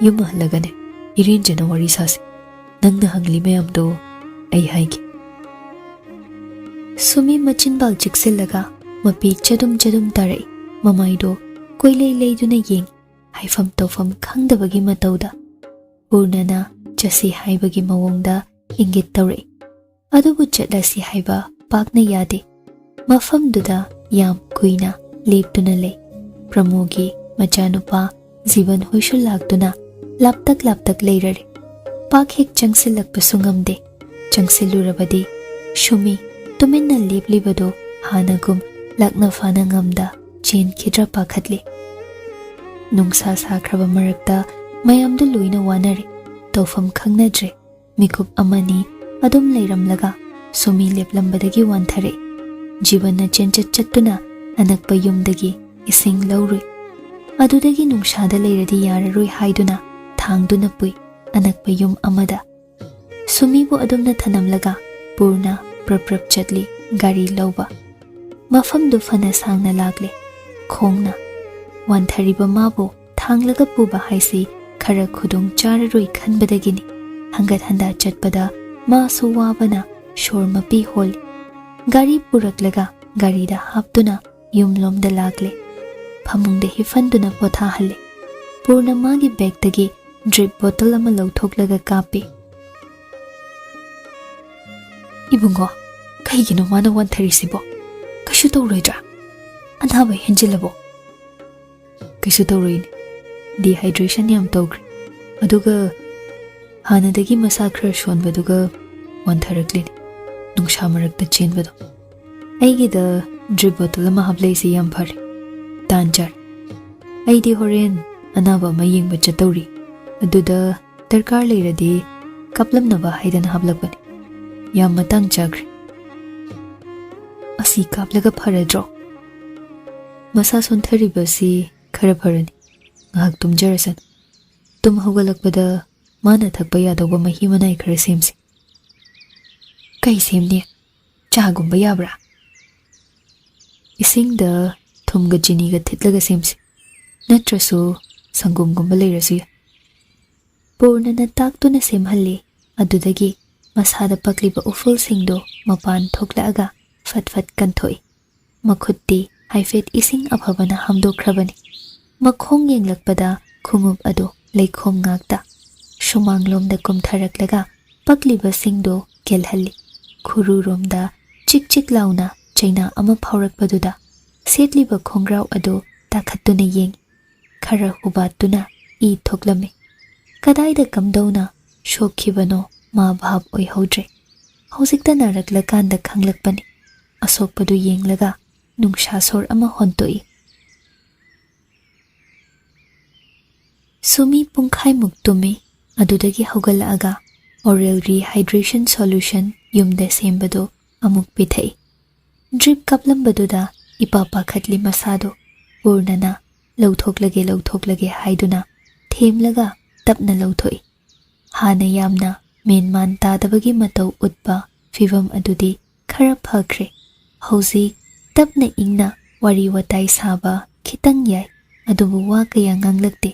ꯌꯨꯝ ꯍꯜꯂꯒꯅꯦ, ꯏꯔꯦꯟꯖꯅ ꯋꯥꯔꯤ ꯁꯥꯁꯤ꯫ ꯅꯪꯅ ꯍꯪꯂꯤ ꯃꯌꯥꯝꯗꯣ ꯑꯩ ꯍꯥꯏꯒꯦ꯫" ꯁꯨꯃꯤ ꯃꯆꯤꯟꯕꯥꯜ ꯆꯤꯛꯁꯤꯜꯂꯒ ꯃꯄꯤ ꯆꯗꯨꯝ ꯆꯗꯨꯝ ꯇꯥꯔꯛꯏ꯫ ꯃꯃꯥꯏꯗꯣ ꯀꯣꯏꯂꯩ ꯂꯩꯗꯨꯅ ꯌꯦꯡꯏ꯫ ꯍꯥꯏꯐꯝ ꯇꯧꯐꯝ ꯈꯪꯗꯕꯒꯤ ꯃꯇꯧꯗ ꯄꯨꯔꯅꯅ ꯆꯠꯁꯤ ꯍꯥꯏꯕꯒꯤ ꯃꯑꯣꯡꯗ ꯏꯪꯒꯤꯠ ꯇꯧꯔꯛꯏ꯫ ꯑꯗꯨꯕꯨ ꯆꯠꯂꯁꯤ ꯍꯥꯏꯕ ꯄꯥꯛꯅ ꯌꯥꯗꯦ꯫ ꯃꯐꯝꯗꯨꯗ ꯌꯥꯝ ꯀꯨꯏꯅ ꯂꯦꯞꯇꯨꯅ ꯂꯩ꯫ ꯄ꯭ꯔꯃꯣꯒꯤ ꯃꯆꯥꯅꯨꯄꯥ ꯖꯤꯕꯟ ꯍꯣꯏꯁꯨ ꯂꯥꯛꯇꯨꯅ ꯂꯥꯞꯇꯛ ꯂꯥꯞꯇꯛ ꯂꯩꯔꯔꯦ꯫ ꯄꯥꯛ ꯍꯦꯛ ꯆꯪꯁꯤꯜꯂꯛꯄꯁꯨ ꯉꯝꯗꯦ꯫ ꯆꯪꯁꯤꯜꯂꯨꯔꯕꯗꯤ ꯁꯨꯃꯤ ꯇꯨꯃꯤꯟꯅ ꯂꯦꯞꯂꯤꯕꯗꯨ ꯍꯥꯟꯅꯒꯨꯝ ꯂꯥꯛꯅ ꯐꯥꯅ ꯉꯝꯗ ꯆꯦꯟꯈꯤꯗ꯭ꯔꯥ ꯄꯥꯈꯠꯂꯦ꯫ ꯅꯨꯡꯁꯥ ꯁꯥꯈ꯭ꯔꯕ ꯃꯔꯛꯇ ꯃꯌꯥꯝꯗꯨ ꯂꯣꯏꯅ ꯋꯥꯅꯔꯦ, ꯇꯧꯐꯝ ꯈꯪꯅꯗ꯭ꯔꯦ꯫ ꯃꯤꯀꯨꯞ ꯑꯃꯅꯤ ꯑꯗꯨꯝ ꯂꯩꯔꯝꯂꯒ ꯁꯨꯃꯤ ꯂꯦꯞꯂꯝꯕꯗꯒꯤ ꯋꯥꯟꯊꯔꯛꯏ꯫ ꯖꯤꯕꯟꯅ ꯆꯦꯟꯆꯠ ꯆꯠꯇꯨꯅ ꯑꯅꯛꯄ ꯌꯨꯝꯗꯒꯤ ꯏꯁꯤꯡ ꯂꯧꯔꯨꯏ꯫ ꯑꯗꯨꯗꯒꯤ ꯅꯨꯡꯁꯥꯗ ꯂꯩꯔꯗꯤ ꯌꯥꯔꯔꯣꯏ ꯍꯥꯏꯗꯨꯅ ꯊꯥꯡꯗꯨꯅ ꯄꯨꯏ ꯑꯅꯛꯄ ꯌꯨꯝ ꯑꯃꯗ꯫ ꯁꯨꯃꯤꯕꯨ ꯑꯗꯨꯝꯅ ꯊꯅꯝꯂꯒ ꯄꯨꯔꯅ ꯄ꯭ꯔꯞ ꯄ꯭ꯔꯞ ꯆꯠꯂꯤ ꯒꯥꯔꯤ ꯂꯧꯕ꯫ ꯃꯐꯝꯗꯨ ꯐꯅ ꯁꯥꯡꯅ ꯂꯥꯛꯂꯦ꯫ ꯈꯣꯡꯅ ꯋꯥꯟꯊꯔꯤꯕ ꯃꯥꯕꯨ ꯊꯥꯡꯂꯒ ꯄꯨꯕ ꯍꯥꯏꯁꯤ ꯈꯔ ꯈꯨꯗꯣꯡ ꯆꯥꯔꯔꯣꯏ ꯈꯟꯕꯗꯒꯤꯅꯤ꯫ ꯍꯪꯒꯠ ꯍꯟꯗꯥ ꯆꯠꯄꯗ ꯃꯥꯁꯨ ꯋꯥꯕꯅ ꯁꯣꯔ ꯃꯄꯤ ꯍꯣꯜꯂꯤ꯫ ꯒꯥꯔꯤ ꯄꯨꯔꯛꯂꯒ ꯒꯥꯔꯤꯗ ꯍꯥꯞꯇꯨꯅ ꯌꯨꯝꯂꯣꯝꯗ ꯂꯥꯛꯂꯦ꯫ ꯐꯃꯨꯡꯗ ꯍꯤꯐꯟꯗꯨꯅ ꯄꯣꯊꯥꯍꯜꯂꯦ꯫ ꯄꯨꯔꯅ ꯃꯥꯒꯤ ꯕꯦꯒꯇꯒꯤ ꯗ꯭ꯔꯤꯞ ꯕꯣꯇꯜ ꯑꯃ ꯂꯧꯊꯣꯛꯂꯒ ꯀꯥꯞꯄꯤ꯫ "ꯏꯕꯨꯡꯉꯣ, ꯀꯩꯒꯤꯅꯣ ꯃꯥꯅ ꯋꯥꯟꯊꯔꯤꯁꯤꯕꯣ? ꯀꯩꯁꯨ ꯇꯧꯔꯣꯏꯗ꯭ꯔꯥ? ꯑꯅꯥꯕ ꯍꯦꯟꯖꯤꯜꯂꯕꯣ?" "ꯀꯩꯁꯨ ꯇꯧꯔꯣꯏꯅꯦ꯫ ꯗꯤꯍꯥꯏꯗ꯭ꯔꯦꯁꯟ ꯌꯥꯝ ꯇꯧꯈ꯭ꯔꯦ꯫ ꯑꯗꯨꯒ ꯍꯥꯟꯅꯗꯒꯤ ꯃꯁꯥ ꯈꯔ ꯁꯣꯟꯕꯗꯨꯒ ꯋꯥꯟꯊꯔꯛꯂꯤꯅꯦ꯫ ꯅꯨꯡꯁꯥ ꯃꯔꯛꯇ ꯆꯦꯟꯕꯗꯣ꯫ ꯑꯩꯒꯤꯗ ꯗ꯭ꯔꯤꯞ ꯕꯣꯇꯜ ꯑꯃ ꯍꯥꯞꯂꯛꯏꯁꯦ ꯌꯥꯝ ꯐꯔꯦ꯫ ꯇꯥꯟ ꯆꯥꯔꯦ꯫ ꯑꯩꯗꯤ ꯍꯣꯔꯦꯟ ꯑꯅꯥꯕ ꯑꯃ ꯌꯦꯡꯕ ꯆꯠꯇꯧꯔꯤ꯫ ꯑꯗꯨꯗ ꯗꯔꯀꯥꯔ ꯂꯩꯔꯗꯤ ꯀꯥꯞꯂꯝꯅꯕ ꯍꯥꯏꯗꯅ ꯍꯥꯞꯂꯛꯄꯅꯤ꯫ ꯌꯥꯝ ꯃꯇꯥꯡ ꯆꯥꯈ꯭ꯔꯦ꯫ ꯑꯁꯤ ꯀꯥꯞꯂꯒ ꯐꯔꯗ꯭ꯔꯣ?" "ꯃꯁꯥ ꯁꯣꯟꯊꯔꯤꯕꯁꯤ ꯈꯔ ꯐꯔꯅꯤ꯫ ꯉꯥꯏꯍꯥꯛ ꯇꯨꯝꯖꯔꯁꯅꯨ꯫ ꯇꯨꯝ ꯍꯧꯒꯠꯂꯛꯄꯗ ꯃꯥꯅ ꯊꯛꯄ ꯌꯥꯗꯧꯕ ꯃꯍꯤ ꯃꯅꯥꯏ ꯈꯔ ꯁꯦꯝꯁꯤ꯫" "ꯀꯩ ꯁꯦꯝꯅꯤ? ꯆꯥꯒꯨꯝꯕ ꯌꯥꯕ꯭ꯔꯥ?" "ꯏꯁꯤꯡꯗ ꯊꯨꯝꯒ ꯆꯤꯅꯤꯒ ꯊꯤꯠꯂꯒ ꯁꯦꯝꯁꯤ꯫ ꯅꯠꯇ꯭ꯔꯁꯨ ꯁꯪꯒꯣꯝꯒꯨꯝꯕ ꯂꯩꯔꯁꯨ ꯌꯥꯏ꯫" ꯄꯨꯔꯅꯅ ꯇꯥꯛꯇꯨꯅ ꯁꯦꯝꯍꯜꯂꯤ꯫ ꯑꯗꯨꯗꯒꯤ ꯃꯁꯥꯗ ꯄꯛꯂꯤꯕ ꯎꯐꯨꯜꯁꯤꯡꯗꯨ ꯃꯄꯥꯟ ꯊꯣꯛꯂꯛꯑꯒ ꯐꯠ ꯐꯠ ꯀꯟꯊꯣꯛꯏ꯫ ꯃꯈꯨꯠꯇꯤ ꯍꯥꯏꯐꯦꯠ ꯏꯁꯤꯡ ꯑꯐꯕꯅ ꯍꯥꯝꯗꯣꯛꯈ꯭ꯔꯕꯅꯤ꯫ ꯃꯈꯣꯡ ꯌꯦꯡꯂꯛꯄꯗ ꯈꯣꯡꯎꯞ ꯑꯗꯨ ꯂꯩꯈꯣꯝ ꯉꯥꯛꯇ꯫ ꯁꯨꯃꯥꯡꯂꯣꯝꯗ ꯀꯨꯝꯊꯔꯛꯂꯒ ꯄꯛꯂꯤꯕꯁꯤꯡꯗꯨ ꯀꯦꯜꯍꯜꯂꯤ꯫ ꯈꯨꯔꯨꯔꯣꯝꯗ ꯆꯤꯛ ꯆꯤꯛ ꯂꯥꯎꯅ ꯆꯩꯅꯥ ꯑꯃ ꯐꯥꯎꯔꯛꯄꯗꯨꯗ ꯁꯦꯠꯂꯤꯕ ꯈꯣꯡꯒ꯭ꯔꯥꯎ ꯑꯗꯨ ꯇꯥꯈꯠꯇꯨꯅ ꯌꯦꯡꯏ꯫ ꯈꯔ ꯍꯨꯕꯥꯠꯇꯨꯅ ꯏ ꯊꯣꯛꯂꯝꯃꯤ꯫ ꯀꯗꯥꯏꯗ ꯀꯝꯗꯧꯅ ꯁꯣꯛꯈꯤꯕꯅꯣ ꯃꯥ ꯚꯥꯞ ꯑꯣꯏꯍꯧꯗ꯭ꯔꯦ꯫ ꯍꯧꯖꯤꯛꯇ ꯅꯥꯔꯛꯂꯀꯥꯟꯗ ꯈꯪꯂꯛꯄꯅꯤ꯫ ꯑꯁꯣꯛꯄꯗꯨ ꯌꯦꯡꯂꯒ ꯅꯨꯡꯁꯥ ꯁꯣꯔ ꯑꯃ ꯍꯣꯟꯇꯣꯛꯏ꯫ ꯁꯨꯃꯤ ꯄꯨꯡꯈꯥꯏꯃꯨꯛ ꯇꯨꯝꯃꯤ꯫ ꯑꯗꯨꯗꯒꯤ ꯍꯧꯒꯠꯂꯛꯑꯒ oral rehydration solution ꯌꯨꯝꯗ ꯁꯦꯝꯕꯗꯨ ꯑꯃꯨꯛ ꯄꯤꯊꯛꯏ꯫ Drip ꯀꯥꯞꯂꯝꯕꯗꯨꯗ ꯏꯄꯥ ꯄꯥꯈꯠꯂꯤ ꯃꯁꯥꯗꯣ꯫ ꯄꯨꯔꯅꯅ "ꯂꯧꯊꯣꯛꯂꯒꯦ, ꯂꯧꯊꯣꯛꯂꯒꯦ" ꯍꯥꯏꯗꯨꯅ ꯊꯦꯝꯂꯒ ꯇꯞꯅ ꯂꯧꯊꯣꯛꯏ꯫ ꯍꯥꯟꯅ ꯌꯥꯝꯅ ꯃꯦꯟꯃꯥꯟ ꯇꯥꯗꯕꯒꯤ ꯃꯇꯧ ꯎꯠꯄ ꯐꯤꯚꯝ ꯑꯗꯨꯗꯤ ꯈꯔ ꯐꯈ꯭ꯔꯦ꯫ ꯍꯧꯖꯤꯛ ꯇꯞꯅ ꯏꯪꯅ ꯋꯥꯔꯤ ꯋꯥꯇꯥꯏ ꯁꯥꯕ ꯈꯤꯇꯪ ꯌꯥꯏ, ꯑꯗꯨꯕꯨ ꯋꯥ ꯀꯌꯥ ꯉꯥꯡꯂꯛꯇꯦ꯫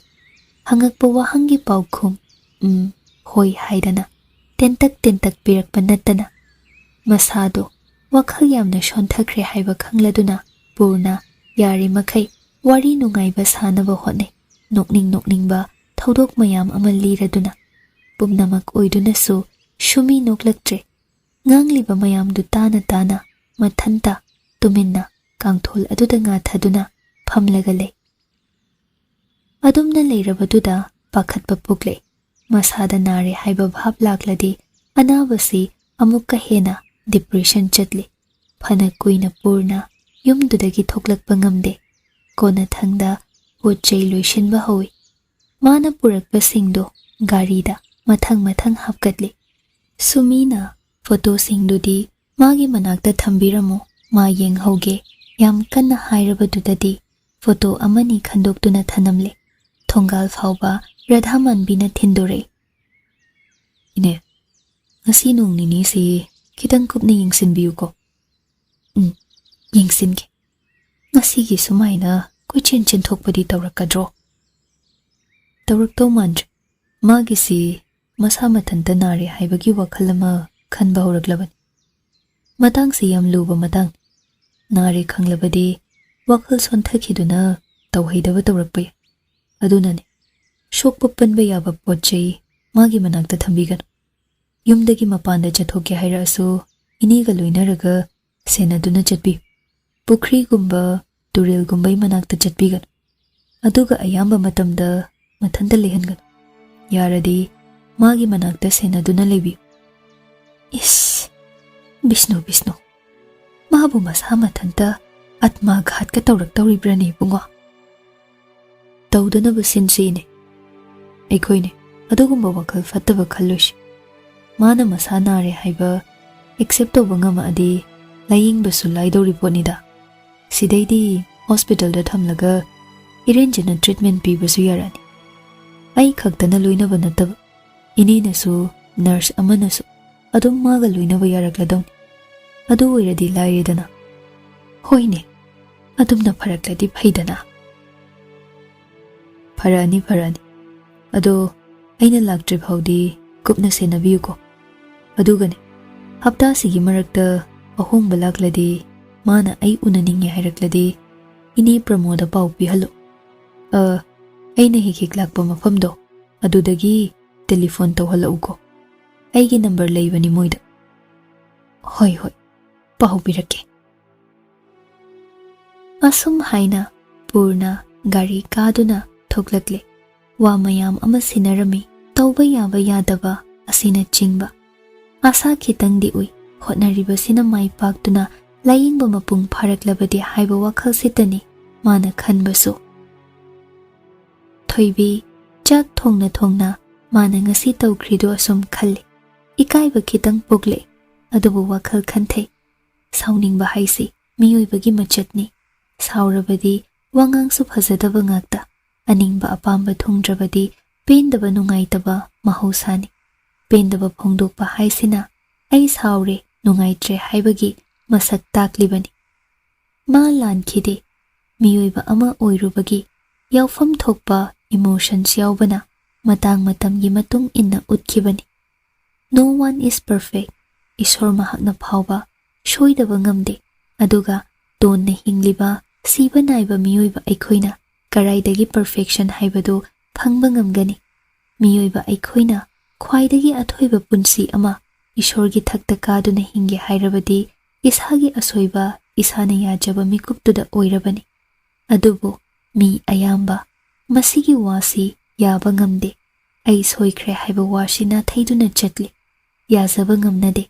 ꯍꯪꯉꯛꯄ ꯋꯥꯍꯪꯒꯤ ꯄꯥꯎꯈꯨꯝ "ꯎꯝ, ꯍꯣꯏ" ꯍꯥꯏꯗꯅ ꯇꯦꯟꯇꯛ ꯇꯦꯟꯇꯛ ꯄꯤꯔꯛꯄ ꯅꯠꯇꯅ꯫ ꯃꯁꯥꯗꯣ ꯋꯥꯈꯜ ꯌꯥꯝꯅ ꯁꯣꯟꯊꯈ꯭ꯔꯦ ꯍꯥꯏꯕ ꯈꯪꯂꯗꯨꯅ ꯄꯨꯔꯅ ꯌꯥꯔꯤꯃꯈꯩ ꯋꯥꯔꯤ ꯅꯨꯡꯉꯥꯏꯕ ꯁꯥꯅꯕ ꯍꯣꯠꯅꯩ꯫ ꯅꯣꯛꯅꯤꯡ ꯅꯣꯛꯅꯤꯡꯕ ꯊꯧꯗꯣꯛ ꯃꯌꯥꯝ ꯑꯃ ꯂꯤꯔꯗꯨꯅ꯫ ꯄꯨꯝꯅꯃꯛ ꯑꯣꯏꯗꯨꯅꯁꯨ ꯁꯨꯃꯤ ꯅꯣꯛꯂꯛꯇ꯭ꯔꯦ꯫ ꯉꯥꯡꯂꯤꯕ ꯃꯌꯥꯝꯗꯨ ꯇꯥꯅ ꯇꯥꯅ ꯃꯊꯟꯇ ꯇꯨꯃꯤꯟꯅ ꯀꯥꯡꯊꯣꯜ ꯑꯗꯨꯗ ꯉꯥꯊꯗꯨꯅ ꯐꯝꯂꯒ ꯂꯩ꯫ ꯑꯗꯨꯝꯅ ꯂꯩꯔꯕꯗꯨꯗ ꯄꯥꯈꯠꯄ ꯄꯣꯛꯂꯛꯏ꯫ ꯃꯁꯥꯗ ꯅꯥꯔꯦ ꯍꯥꯏꯕ ꯚꯥꯞ ꯂꯥꯛꯂꯗꯤ ꯑꯅꯥꯕꯁꯤ ꯑꯃꯨꯛꯀ ꯍꯦꯟꯅ depression ꯆꯠꯂꯤ꯫ ꯐꯅ ꯀꯨꯏꯅ ꯄꯨꯔꯅ ꯌꯨꯝꯗꯨꯗꯒꯤ ꯊꯣꯛꯂꯛꯄ ꯉꯝꯗꯦ꯫ ꯀꯣꯟꯅꯊꯪꯗ ꯄꯣꯠ ꯆꯩ ꯂꯣꯏꯁꯤꯟꯕ ꯍꯧꯏ꯫ ꯃꯥꯅ ꯄꯨꯔꯛꯄꯁꯤꯡꯗꯣ ꯒꯥꯔꯤꯗ ꯃꯊꯪ ꯃꯊꯪ ꯍꯥꯞꯀꯠꯂꯤ꯫ ꯁꯨꯃꯤꯅ ꯐꯣꯇꯣꯁꯤꯡꯗꯨꯗꯤ ꯃꯥꯒꯤ ꯃꯅꯥꯛꯇ ꯊꯝꯕꯤꯔꯝꯃꯨ, ꯃꯥ ꯌꯦꯡꯍꯧꯒꯦ ꯌꯥꯝ ꯀꯟꯅ ꯍꯥꯏꯔꯕꯗꯨꯗꯗꯤ ꯐꯣꯇꯣ ꯑꯃꯅꯤ ꯈꯟꯗꯣꯛꯇꯨꯅ ꯊꯅꯝꯂꯦ꯫ ꯊꯣꯡꯒꯥꯜ ꯐꯥꯎꯕ ꯔꯥꯙꯥꯃꯥꯟꯕꯤꯅ ꯊꯤꯟꯗꯣꯔꯛꯏ꯫ "ꯏꯅꯦ, ꯉꯁꯤ ꯅꯣꯡ ꯅꯤꯅꯤꯁꯤ ꯈꯤꯇꯪ ꯀꯨꯞꯅ ꯌꯦꯡꯁꯤꯟꯕꯤꯌꯨꯀꯣ꯫" "ꯎꯝ, ꯌꯦꯡꯁꯤꯟꯒꯦ꯫ ꯉꯁꯤꯒꯤ ꯁꯨꯃꯥꯏꯅ ꯀꯣꯏꯆꯦꯟ ꯆꯦꯟꯊꯣꯛꯄꯗꯤ ꯇꯧꯔꯛꯀꯗ꯭ꯔꯣ?" "ꯇꯧꯔꯛꯇꯧ ꯃꯥꯟꯗ꯭ꯔꯦ꯫ ꯃꯥꯒꯤꯁꯤ ꯃꯁꯥ ꯃꯊꯟꯇ ꯅꯥꯔꯦ ꯍꯥꯏꯕꯒꯤ ꯋꯥꯈꯜ ꯑꯃ ꯈꯟꯕ ꯍꯧꯔꯛꯂꯕꯅꯤ꯫ ꯃꯇꯥꯡꯁꯤ ꯌꯥꯝ ꯂꯨꯕ ꯃꯇꯥꯡꯅꯤ꯫ ꯅꯥꯔꯦ ꯈꯪꯂꯕꯗꯤ ꯋꯥꯈꯜ ꯁꯣꯟꯊꯈꯤꯗꯨꯅ ꯇꯧꯍꯩꯗꯕ ꯇꯧꯔꯛꯄ ꯌꯥꯏ꯫ ꯑꯗꯨꯅꯅꯤ, ꯁꯣꯛꯄ ꯄꯟꯕ ꯌꯥꯕ ꯄꯣꯠ ꯆꯩ ꯃꯥꯒꯤ ꯃꯅꯥꯛꯇ ꯊꯝꯕꯤꯒꯅꯨ꯫ ꯌꯨꯝꯗꯒꯤ ꯃꯄꯥꯟꯗ ꯆꯠꯊꯣꯛꯀꯦ ꯍꯥꯏꯔꯛꯑꯁꯨ ꯏꯅꯦꯒ ꯂꯣꯏꯅꯔꯒ ꯁꯦꯟꯅꯗꯨꯅ ꯆꯠꯄꯤꯌꯨ꯫ ꯄꯨꯈ꯭ꯔꯤꯒꯨꯝꯕ, ꯇꯨꯔꯦꯜꯒꯨꯝꯕꯩ ꯃꯅꯥꯛꯇ ꯆꯠꯄꯤꯒꯅꯨ꯫ ꯑꯗꯨꯒ ꯑꯌꯥꯝꯕ ꯃꯇꯝꯗ ꯃꯊꯟꯇ ꯂꯩꯍꯟꯒꯅꯨ꯫ ꯌꯥꯔꯗꯤ ꯃꯥꯒꯤ ꯃꯅꯥꯛꯇ ꯁꯦꯟꯅꯗꯨꯅ ꯂꯩꯕꯤꯌꯨ꯫" "ꯏꯁ, ꯕꯤꯁꯅꯨ, ꯕꯤꯁꯅꯨ, ꯃꯥꯕꯨ ꯃꯁꯥ ꯃꯊꯟꯇ ꯑꯥꯇꯃꯥꯘꯥꯠꯀ ꯇꯧꯔꯛꯇꯧꯔꯤꯕ꯭ꯔꯅꯦ ꯏꯕꯨꯡꯉꯣ?" "ꯇꯧꯗꯅꯕ ꯁꯤꯟꯁꯤ ꯏꯅꯦ꯫ ꯑꯩꯈꯣꯏꯅꯦ ꯑꯗꯨꯒꯨꯝꯕ ꯋꯥꯈꯜ ꯐꯠꯇꯕ ꯈꯜꯂꯣꯏꯁꯤ꯫ ꯃꯥꯅ ꯃꯁꯥ ꯅꯥꯔꯦ ꯍꯥꯏꯕ ꯑꯦꯛꯁꯦꯞ ꯇꯧꯕ ꯉꯝꯃꯛꯑꯗꯤ ꯂꯥꯌꯦꯡꯕꯁꯨ ꯂꯥꯏꯗꯧꯔꯤ ꯄꯣꯠꯅꯤꯗ꯫ ꯁꯤꯗꯩꯗꯤ ꯍꯣꯁꯄꯤꯇꯥꯜꯗ ꯊꯝꯂꯒ ꯏꯔꯦꯟꯖꯅ ꯇ꯭ꯔꯤꯠꯃꯦꯟ ꯄꯤꯕꯁꯨ ꯌꯥꯔꯛꯑꯅꯤ꯫ ꯑꯩ ꯈꯛꯇꯅ ꯂꯣꯏꯅꯕ ꯅꯠꯇꯕ, ꯏꯅꯦꯅꯁꯨ, ꯅꯔꯁ ꯑꯃꯅꯁꯨ ꯑꯗꯨꯝ ꯃꯥꯒ ꯂꯣꯏꯅꯕ ꯌꯥꯔꯛꯂꯗꯧꯅꯤ꯫ ꯑꯗꯨ ꯑꯣꯏꯔꯗꯤ ꯂꯥꯏꯔꯦꯗꯅ꯫ ꯍꯣꯏꯅꯦ, ꯑꯗꯨꯝꯅ ꯐꯔꯛꯂꯗꯤ ꯐꯩꯗꯅ꯫ ꯐꯔꯛꯑꯅꯤ, ꯐꯔꯛꯑꯅꯤ꯫ ꯑꯗꯣ ꯑꯩꯅ ꯂꯥꯛꯇ꯭ꯔꯤ ꯐꯥꯎꯗꯤ ꯀꯨꯞꯅ ꯁꯦꯟꯅꯕꯤꯌꯨꯀꯣ꯫ ꯑꯗꯨꯒꯅꯦ, ꯍꯞꯇꯥꯁꯤꯒꯤ ꯃꯔꯛꯇ ꯑꯍꯣꯡꯕ ꯂꯥꯛꯂꯗꯤ, ꯃꯥꯅ ꯑꯩ ꯎꯅꯅꯤꯡꯉꯦ ꯍꯥꯏꯔꯛꯂꯗꯤ, ꯏꯅꯦ ꯄ꯭ꯔꯃꯣꯗ ꯄꯥꯎ ꯄꯤꯍꯜꯂꯨ꯫ ꯑ, ꯑꯩꯅ ꯍꯦꯛ ꯍꯦꯛ ꯂꯥꯛꯄ ꯃꯐꯝꯗꯣ, ꯑꯗꯨꯗꯒꯤ ꯇꯦꯂꯤꯐꯣꯟ ꯇꯧꯍꯜꯂꯛꯎꯀꯣ꯫ ꯑꯩꯒꯤ ꯅꯝꯕꯔ ꯂꯩꯕꯅꯤ ꯃꯣꯏꯗ꯫ ꯍꯣꯏ, ꯍꯣꯏ, ꯄꯥꯎ ꯄꯤꯔꯛꯀꯦ꯫ ꯑꯁꯨꯝ ꯍꯥꯏꯅ ꯄꯨꯔꯅ ꯒꯥꯔꯤ ꯀꯥꯗꯨꯅ ꯊꯣꯛꯂꯛꯂꯦ꯫ ꯋꯥ ꯃꯌꯥꯝ ꯑꯃ ꯁꯤꯟꯅꯔꯝꯃꯤ, ꯇꯧꯕ ꯌꯥꯕ ꯌꯥꯗꯕ ꯑꯁꯤꯅꯆꯤꯡꯕ꯫ ꯑꯥꯁꯥ ꯈꯤꯇꯪꯗꯤ ꯎꯏ, ꯍꯣꯠꯅꯔꯤꯕꯁꯤꯅ ꯃꯥꯏ ꯄꯥꯛꯇꯨꯅ ꯂꯥꯌꯦꯡꯕ ꯃꯄꯨꯡ ꯐꯥꯔꯛꯂꯕꯗꯤ ꯍꯥꯏꯕ ꯋꯥꯈꯜꯁꯤꯇꯅꯤ ꯃꯥꯅ ꯈꯟꯕꯁꯨ꯫ ꯊꯣꯏꯕꯤ, ꯆꯥꯛ ꯊꯣꯡꯅ ꯊꯣꯡꯅ ꯃꯥꯅ ꯉꯁꯤ ꯇꯧꯈ꯭ꯔꯤꯗꯨ ꯑꯁꯨꯝ ꯈꯜꯂꯤ꯫ ꯏꯀꯥꯏꯕ ꯈꯤꯇꯪ ꯄꯣꯛꯂꯦ, ꯑꯗꯨꯕꯨ ꯋꯥꯈꯜ ꯈꯟꯊꯩ꯫ ꯁꯥꯎꯅꯤꯡꯕ ꯍꯥꯏꯁꯤ ꯃꯤꯑꯣꯏꯕꯒꯤ ꯃꯆꯠꯅꯤ꯫ ꯁꯥꯎꯔꯕꯗꯤ ꯋꯥꯉꯥꯡꯁꯨ ꯐꯖꯗꯕ ꯉꯥꯛꯇ꯫ ꯑꯅꯤꯡꯕ ꯑꯄꯥꯝꯕ ꯊꯨꯡꯗ꯭ꯔꯕꯗꯤ ꯄꯦꯟꯗꯕ ꯅꯨꯡꯉꯥꯏꯇꯕ ꯃꯍꯧꯁꯥꯅꯤ꯫ ꯄꯦꯟꯗꯕ ꯐꯣꯡꯗꯣꯛꯄ ꯍꯥꯏꯁꯤꯅ "ꯑꯩ ꯁꯥꯎꯔꯦ, ꯅꯨꯡꯉꯥꯏꯇ꯭ꯔꯦ" ꯍꯥꯏꯕꯒꯤ ꯃꯁꯛ ꯇꯥꯛꯂꯤꯕꯅꯤ꯫ ꯃꯥ ꯂꯥꯟꯈꯤꯗꯦ꯫ ꯃꯤꯑꯣꯏꯕ ꯑꯃ ꯑꯣꯏꯔꯨꯕꯒꯤ ꯌꯥꯎꯐꯝ ꯊꯣꯛꯄ ꯏꯃꯣꯁꯟꯁ ꯌꯥꯎꯕꯅ ꯃꯇꯥꯡ ꯃꯇꯝꯒꯤ ꯃꯇꯨꯡ ꯏꯟꯅ ꯎꯠꯈꯤꯕꯅꯤ꯫ No one is perfect꯫ ꯏꯁꯣꯔ ꯃꯍꯥꯛꯅ ꯐꯥꯎꯕ ꯁꯣꯏꯗꯕ ꯉꯝꯗꯦ꯫ ꯑꯗꯨꯒ ꯇꯣꯟꯅ ꯍꯤꯡꯂꯤꯕ, ꯁꯤꯕ ꯅꯥꯏꯕ ꯃꯤꯑꯣꯏꯕ ꯑꯩꯈꯣꯏꯅ ꯀꯔꯥꯏꯗꯒꯤ ꯄꯔꯐꯦꯛꯁꯟ ꯍꯥꯏꯕꯗꯨ ꯐꯪꯕ ꯉꯝꯒꯅꯤ? ꯃꯤꯑꯣꯏꯕ ꯑꯩꯈꯣꯏꯅ ꯈ꯭ꯋꯥꯏꯗꯒꯤ ꯑꯊꯣꯏꯕ ꯄꯨꯟꯁꯤ ꯑꯃ ꯏꯁꯣꯔꯒꯤ ꯊꯛꯇ ꯀꯥꯗꯨꯅ ꯍꯤꯡꯒꯦ ꯍꯥꯏꯔꯕꯗꯤ ꯏꯁꯥꯒꯤ ꯑꯁꯣꯏꯕ ꯏꯁꯥꯅ ꯌꯥꯖꯕ ꯃꯤꯀꯨꯞꯇꯨꯗ ꯑꯣꯏꯔꯕꯅꯤ꯫ ꯑꯗꯨꯕꯨ ꯃꯤ ꯑꯌꯥꯝꯕ ꯃꯁꯤꯒꯤ ꯋꯥꯁꯤ ꯌꯥꯕ ꯉꯝꯗꯦ꯫ "ꯑꯩ ꯁꯣꯏꯈ꯭ꯔꯦ" ꯍꯥꯏꯕ ꯋꯥꯁꯤ ꯅꯥꯊꯩꯗꯨꯅ ꯆꯠꯂꯤ꯫ ꯌꯥꯖꯕ ꯉꯝꯅꯗꯦ꯫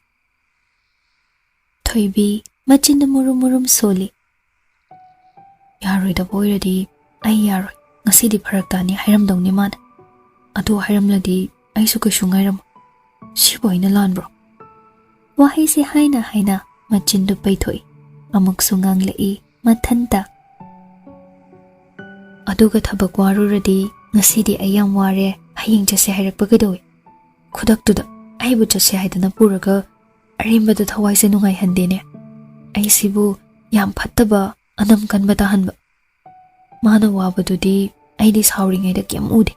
ꯊꯣꯏꯕꯤ ꯃꯆꯤꯟꯗ ꯃꯨꯔꯨꯝ ꯃꯨꯔꯨꯝ ꯁꯣꯜꯂꯤ꯫ "ꯌꯥꯔꯣꯏꯗꯕ ꯑꯣꯏꯔꯗꯤ ꯑꯩ ꯌꯥꯔꯣꯏ, ꯉꯁꯤꯗꯤ ꯐꯔꯛ ꯇꯥꯅꯤ" ꯍꯥꯏꯔꯝꯗꯧꯅꯤ ꯃꯥꯅ꯫ ꯑꯗꯨ ꯍꯥꯏꯔꯝꯂꯗꯤ ꯑꯩꯁꯨ ꯀꯩꯁꯨ ꯉꯥꯏꯔꯝꯃꯣꯏ꯫ ꯁꯤꯕꯨ ꯑꯩꯅ ꯂꯥꯟꯕ꯭ꯔꯣ?" ꯋꯥꯍꯩꯁꯦ ꯍꯥꯏꯅ ꯍꯥꯏꯅ ꯃꯆꯤꯟꯗꯨ ꯄꯩꯊꯣꯛꯏ꯫ ꯑꯃꯨꯛꯁꯨ ꯉꯥꯡꯂꯛꯏ ꯃꯊꯟꯇ꯫ "ꯑꯗꯨꯒ ꯊꯕꯛ ꯋꯥꯔꯨꯔꯗꯤ ꯉꯁꯤꯗꯤ ꯑꯩ ꯌꯥꯝ ꯋꯥꯔꯦ, ꯍꯌꯦꯡ ꯆꯠꯁꯦ ꯍꯥꯏꯔꯛꯄ ꯀꯩꯗꯧꯏ? ꯈꯨꯗꯛꯇꯨꯗ ꯑꯩꯕꯨ ꯆꯠꯁꯦ ꯍꯥꯏꯗꯅ ꯄꯨꯔꯒ ꯑꯔꯦꯝꯕꯗ ꯊꯋꯥꯏꯁꯦ ꯅꯨꯡꯉꯥꯏꯍꯟꯗꯦꯅꯦ꯫ ꯑꯩꯁꯤꯕꯨ ꯌꯥꯝ ꯐꯠꯇꯕ, ꯑꯅꯝ ꯀꯟꯕ ꯇꯥꯍꯟꯕ꯫ ꯃꯥꯅ ꯋꯥꯕꯗꯨꯗꯤ ꯑꯩꯗꯤ ꯁꯥꯎꯔꯤꯉꯩꯗ ꯀꯩꯝ ꯎꯗꯦ꯫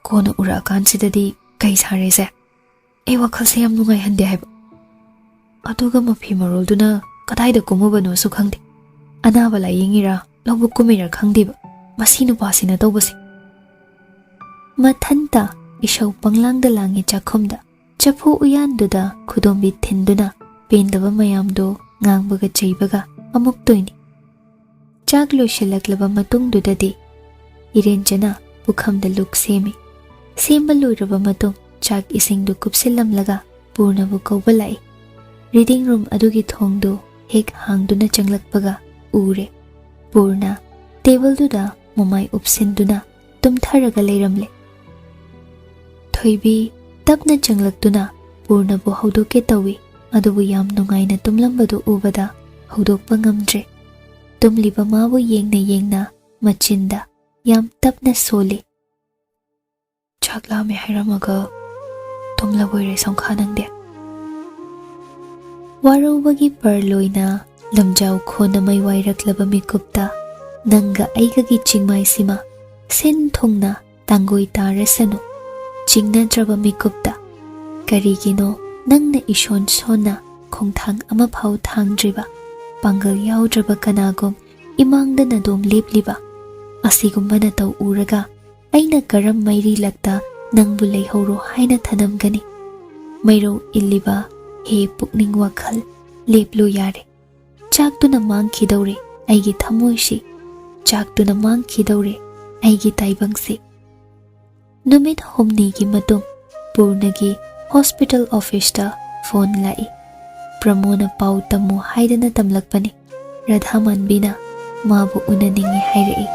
ꯀꯣꯟꯅ ꯎꯔꯛꯑꯀꯥꯟꯁꯤꯗꯗꯤ ꯀꯩ ꯁꯥꯔꯦꯁꯦ? ꯑꯩ ꯋꯥꯈꯜꯁꯦ ꯌꯥꯝ ꯅꯨꯡꯉꯥꯏꯍꯟꯗꯦ ꯍꯥꯏꯕ꯫ ꯑꯗꯨꯒ ꯃꯐꯤ ꯃꯔꯣꯜꯗꯨꯅ ꯀꯗꯥꯏꯗ ꯀꯨꯝꯃꯨꯕꯅꯣꯁꯨ ꯈꯪꯗꯦ꯫ ꯑꯅꯥꯕ ꯂꯥꯏꯌꯦꯡꯉꯤꯔꯥ, ꯂꯧꯕꯨꯛ ꯀꯨꯝꯃꯤꯔꯥ ꯈꯪꯗꯦꯕ꯫ ꯃꯁꯤ ꯅꯨꯄꯥꯁꯤꯅ ꯇꯧꯕꯁꯦ"꯫ ꯃꯊꯟꯇ ꯏꯁꯧ ꯄꯪꯂꯥꯡꯗ ꯂꯥꯡꯉꯤ ꯆꯥꯛꯈꯨꯝꯗ꯫ ꯆꯐꯨ ꯎꯌꯥꯟꯗꯨꯗ ꯈꯨꯗꯣꯝꯕꯤ ꯊꯤꯟꯗꯨꯅ ꯄꯦꯟꯗꯕ ꯃꯌꯥꯝꯗꯨ ꯉꯥꯡꯕꯒ ꯆꯩꯕꯒ ꯑꯃꯨꯛꯇꯣꯏꯅꯤ꯫ ꯆꯥꯛ ꯂꯣꯏꯁꯤꯜꯂꯛꯂꯕ ꯃꯇꯨꯡꯗꯨꯗꯗꯤ ꯏꯔꯦꯟꯖꯅ ꯄꯨꯈꯝꯗ ꯂꯨꯛ ꯁꯦꯝꯃꯤ꯫ ꯁꯦꯝꯕ ꯂꯣꯏꯔꯕ ꯃꯇꯨꯡ ꯆꯥꯛ ꯏꯁꯤꯡꯗꯨ ꯀꯨꯞꯁꯤꯜꯂꯝꯂꯒ ꯄꯨꯔꯅꯕꯨ ꯀꯧꯕ ꯂꯥꯛꯏ꯫ ꯔꯤꯗꯤꯡ ꯔꯨꯝ ꯑꯗꯨꯒꯤ ꯊꯣꯡꯗꯨ ꯍꯦꯛ ꯍꯥꯡꯗꯨꯅ ꯆꯪꯂꯛꯄꯒ ꯎꯔꯦ꯫ ꯄꯨꯔꯅ ꯇꯦꯕꯜꯗꯨꯗ ꯃꯃꯥꯏ ꯎꯞꯁꯤꯟꯗꯨꯅ ꯇꯨꯝꯊꯔꯒ ꯂꯩꯔꯝꯂꯦ꯫ ꯊꯣꯏꯕꯤ ꯇꯞꯅ ꯆꯪꯂꯛꯇꯨꯅ ꯄꯨꯔꯅꯕꯨ ꯍꯧꯗꯣꯛꯀꯦ ꯇꯧꯏ, ꯑꯗꯨꯕꯨ ꯌꯥꯝ ꯅꯨꯡꯉꯥꯏꯅ ꯇꯨꯝꯂꯝꯕꯗꯨ ꯎꯕꯗ ꯍꯧꯗꯣꯛꯄ ꯉꯝꯗ꯭ꯔꯦ꯫ ꯇꯨꯝꯂꯤꯕ ꯃꯥꯕꯨ ꯌꯦꯡꯅ ꯌꯦꯡꯅ ꯃꯆꯤꯟꯗ ꯌꯥꯝ ꯇꯞꯅ ꯁꯣꯜꯂꯤ꯫ "ꯆꯥꯛ ꯂꯥꯝꯃꯦ ꯍꯥꯏꯔꯝꯃꯒ ꯇꯨꯝꯂꯕꯣꯏꯔꯦ ꯁꯝꯈꯥ ꯅꯪꯗꯤ?" ꯋꯥꯔꯧꯕꯒꯤ ꯄꯔꯂꯣꯏꯅ ꯂꯝꯖꯥꯎ ꯈꯣꯟꯅ ꯃꯩ ꯋꯥꯏꯔꯛꯂꯕ ꯃꯤꯀꯨꯞꯇ ꯅꯪꯒ ꯑꯩꯒꯒꯤ ꯆꯤꯡꯃꯥꯏꯁꯤꯃ ꯁꯤꯟ ꯊꯨꯡꯅ ꯇꯥꯡꯒꯣꯏ ꯇꯥꯔꯁꯅꯨ꯫ ꯆꯤꯡꯅꯗ꯭ꯔꯕ ꯃꯤꯀꯨꯞꯇ ꯀꯔꯤꯒꯤꯅꯣ ꯅꯪꯅ ꯏꯁꯣꯟ ꯁꯣꯟꯅ ꯈꯣꯡꯊꯥꯡ ꯑꯃꯐꯥꯎ ꯊꯥꯡꯗ꯭ꯔꯤꯕ, ꯄꯥꯡꯒꯜ ꯌꯥꯎꯗ꯭ꯔꯕ ꯀꯅꯥꯒꯨꯝ ꯏꯃꯥꯡꯗ ꯅꯗꯣꯝ ꯂꯦꯞꯂꯤꯕ? ꯑꯁꯤꯒꯨꯝꯕ ꯅꯇꯧ ꯎꯔꯒ ꯑꯩꯅ ꯀꯔꯝ ꯃꯩꯔꯤꯂꯛꯇ ꯅꯪꯕꯨ ꯂꯩꯍꯧꯔꯣ ꯍꯥꯏꯅ ꯊꯅꯝꯒꯅꯤ? ꯃꯩꯔꯧ ꯏꯜꯂꯤꯕ ꯍꯦ ꯄꯨꯛꯅꯤꯡ ꯋꯥꯈꯜ, ꯂꯦꯞꯂꯨ ꯌꯥꯔꯦ꯫ ꯆꯥꯛꯇꯨꯅ ꯃꯥꯡꯈꯤꯗꯧꯔꯦ ꯑꯩꯒꯤ ꯊꯃꯣꯏꯁꯤ, ꯆꯥꯛꯇꯨꯅ ꯃꯥꯡꯈꯤꯗꯧꯔꯦ ꯑꯩꯒꯤ ꯇꯥꯏꯕꯪꯁꯤ꯫ ꯅꯨꯃꯤꯠ ꯍꯨꯝꯅꯤꯒꯤ ꯃꯇꯨꯡ ꯄꯨꯔꯅꯒꯤ ꯍꯣꯁꯄꯤꯇꯥꯜ ꯑꯣꯐꯤꯁꯇ ꯐꯣꯟ ꯂꯥꯛꯏ꯫ ꯄ꯭ꯔꯃꯣꯅ ꯄꯥꯎ ꯇꯝꯃꯨ ꯍꯥꯏꯗꯅ ꯇꯝꯂꯛꯄꯅꯤ꯫ ꯔꯥꯙꯥꯃꯥꯟꯕꯤꯅ ꯃꯥꯕꯨ ꯎꯅꯅꯤꯡꯏ ꯍꯥꯏꯔꯛꯏ꯫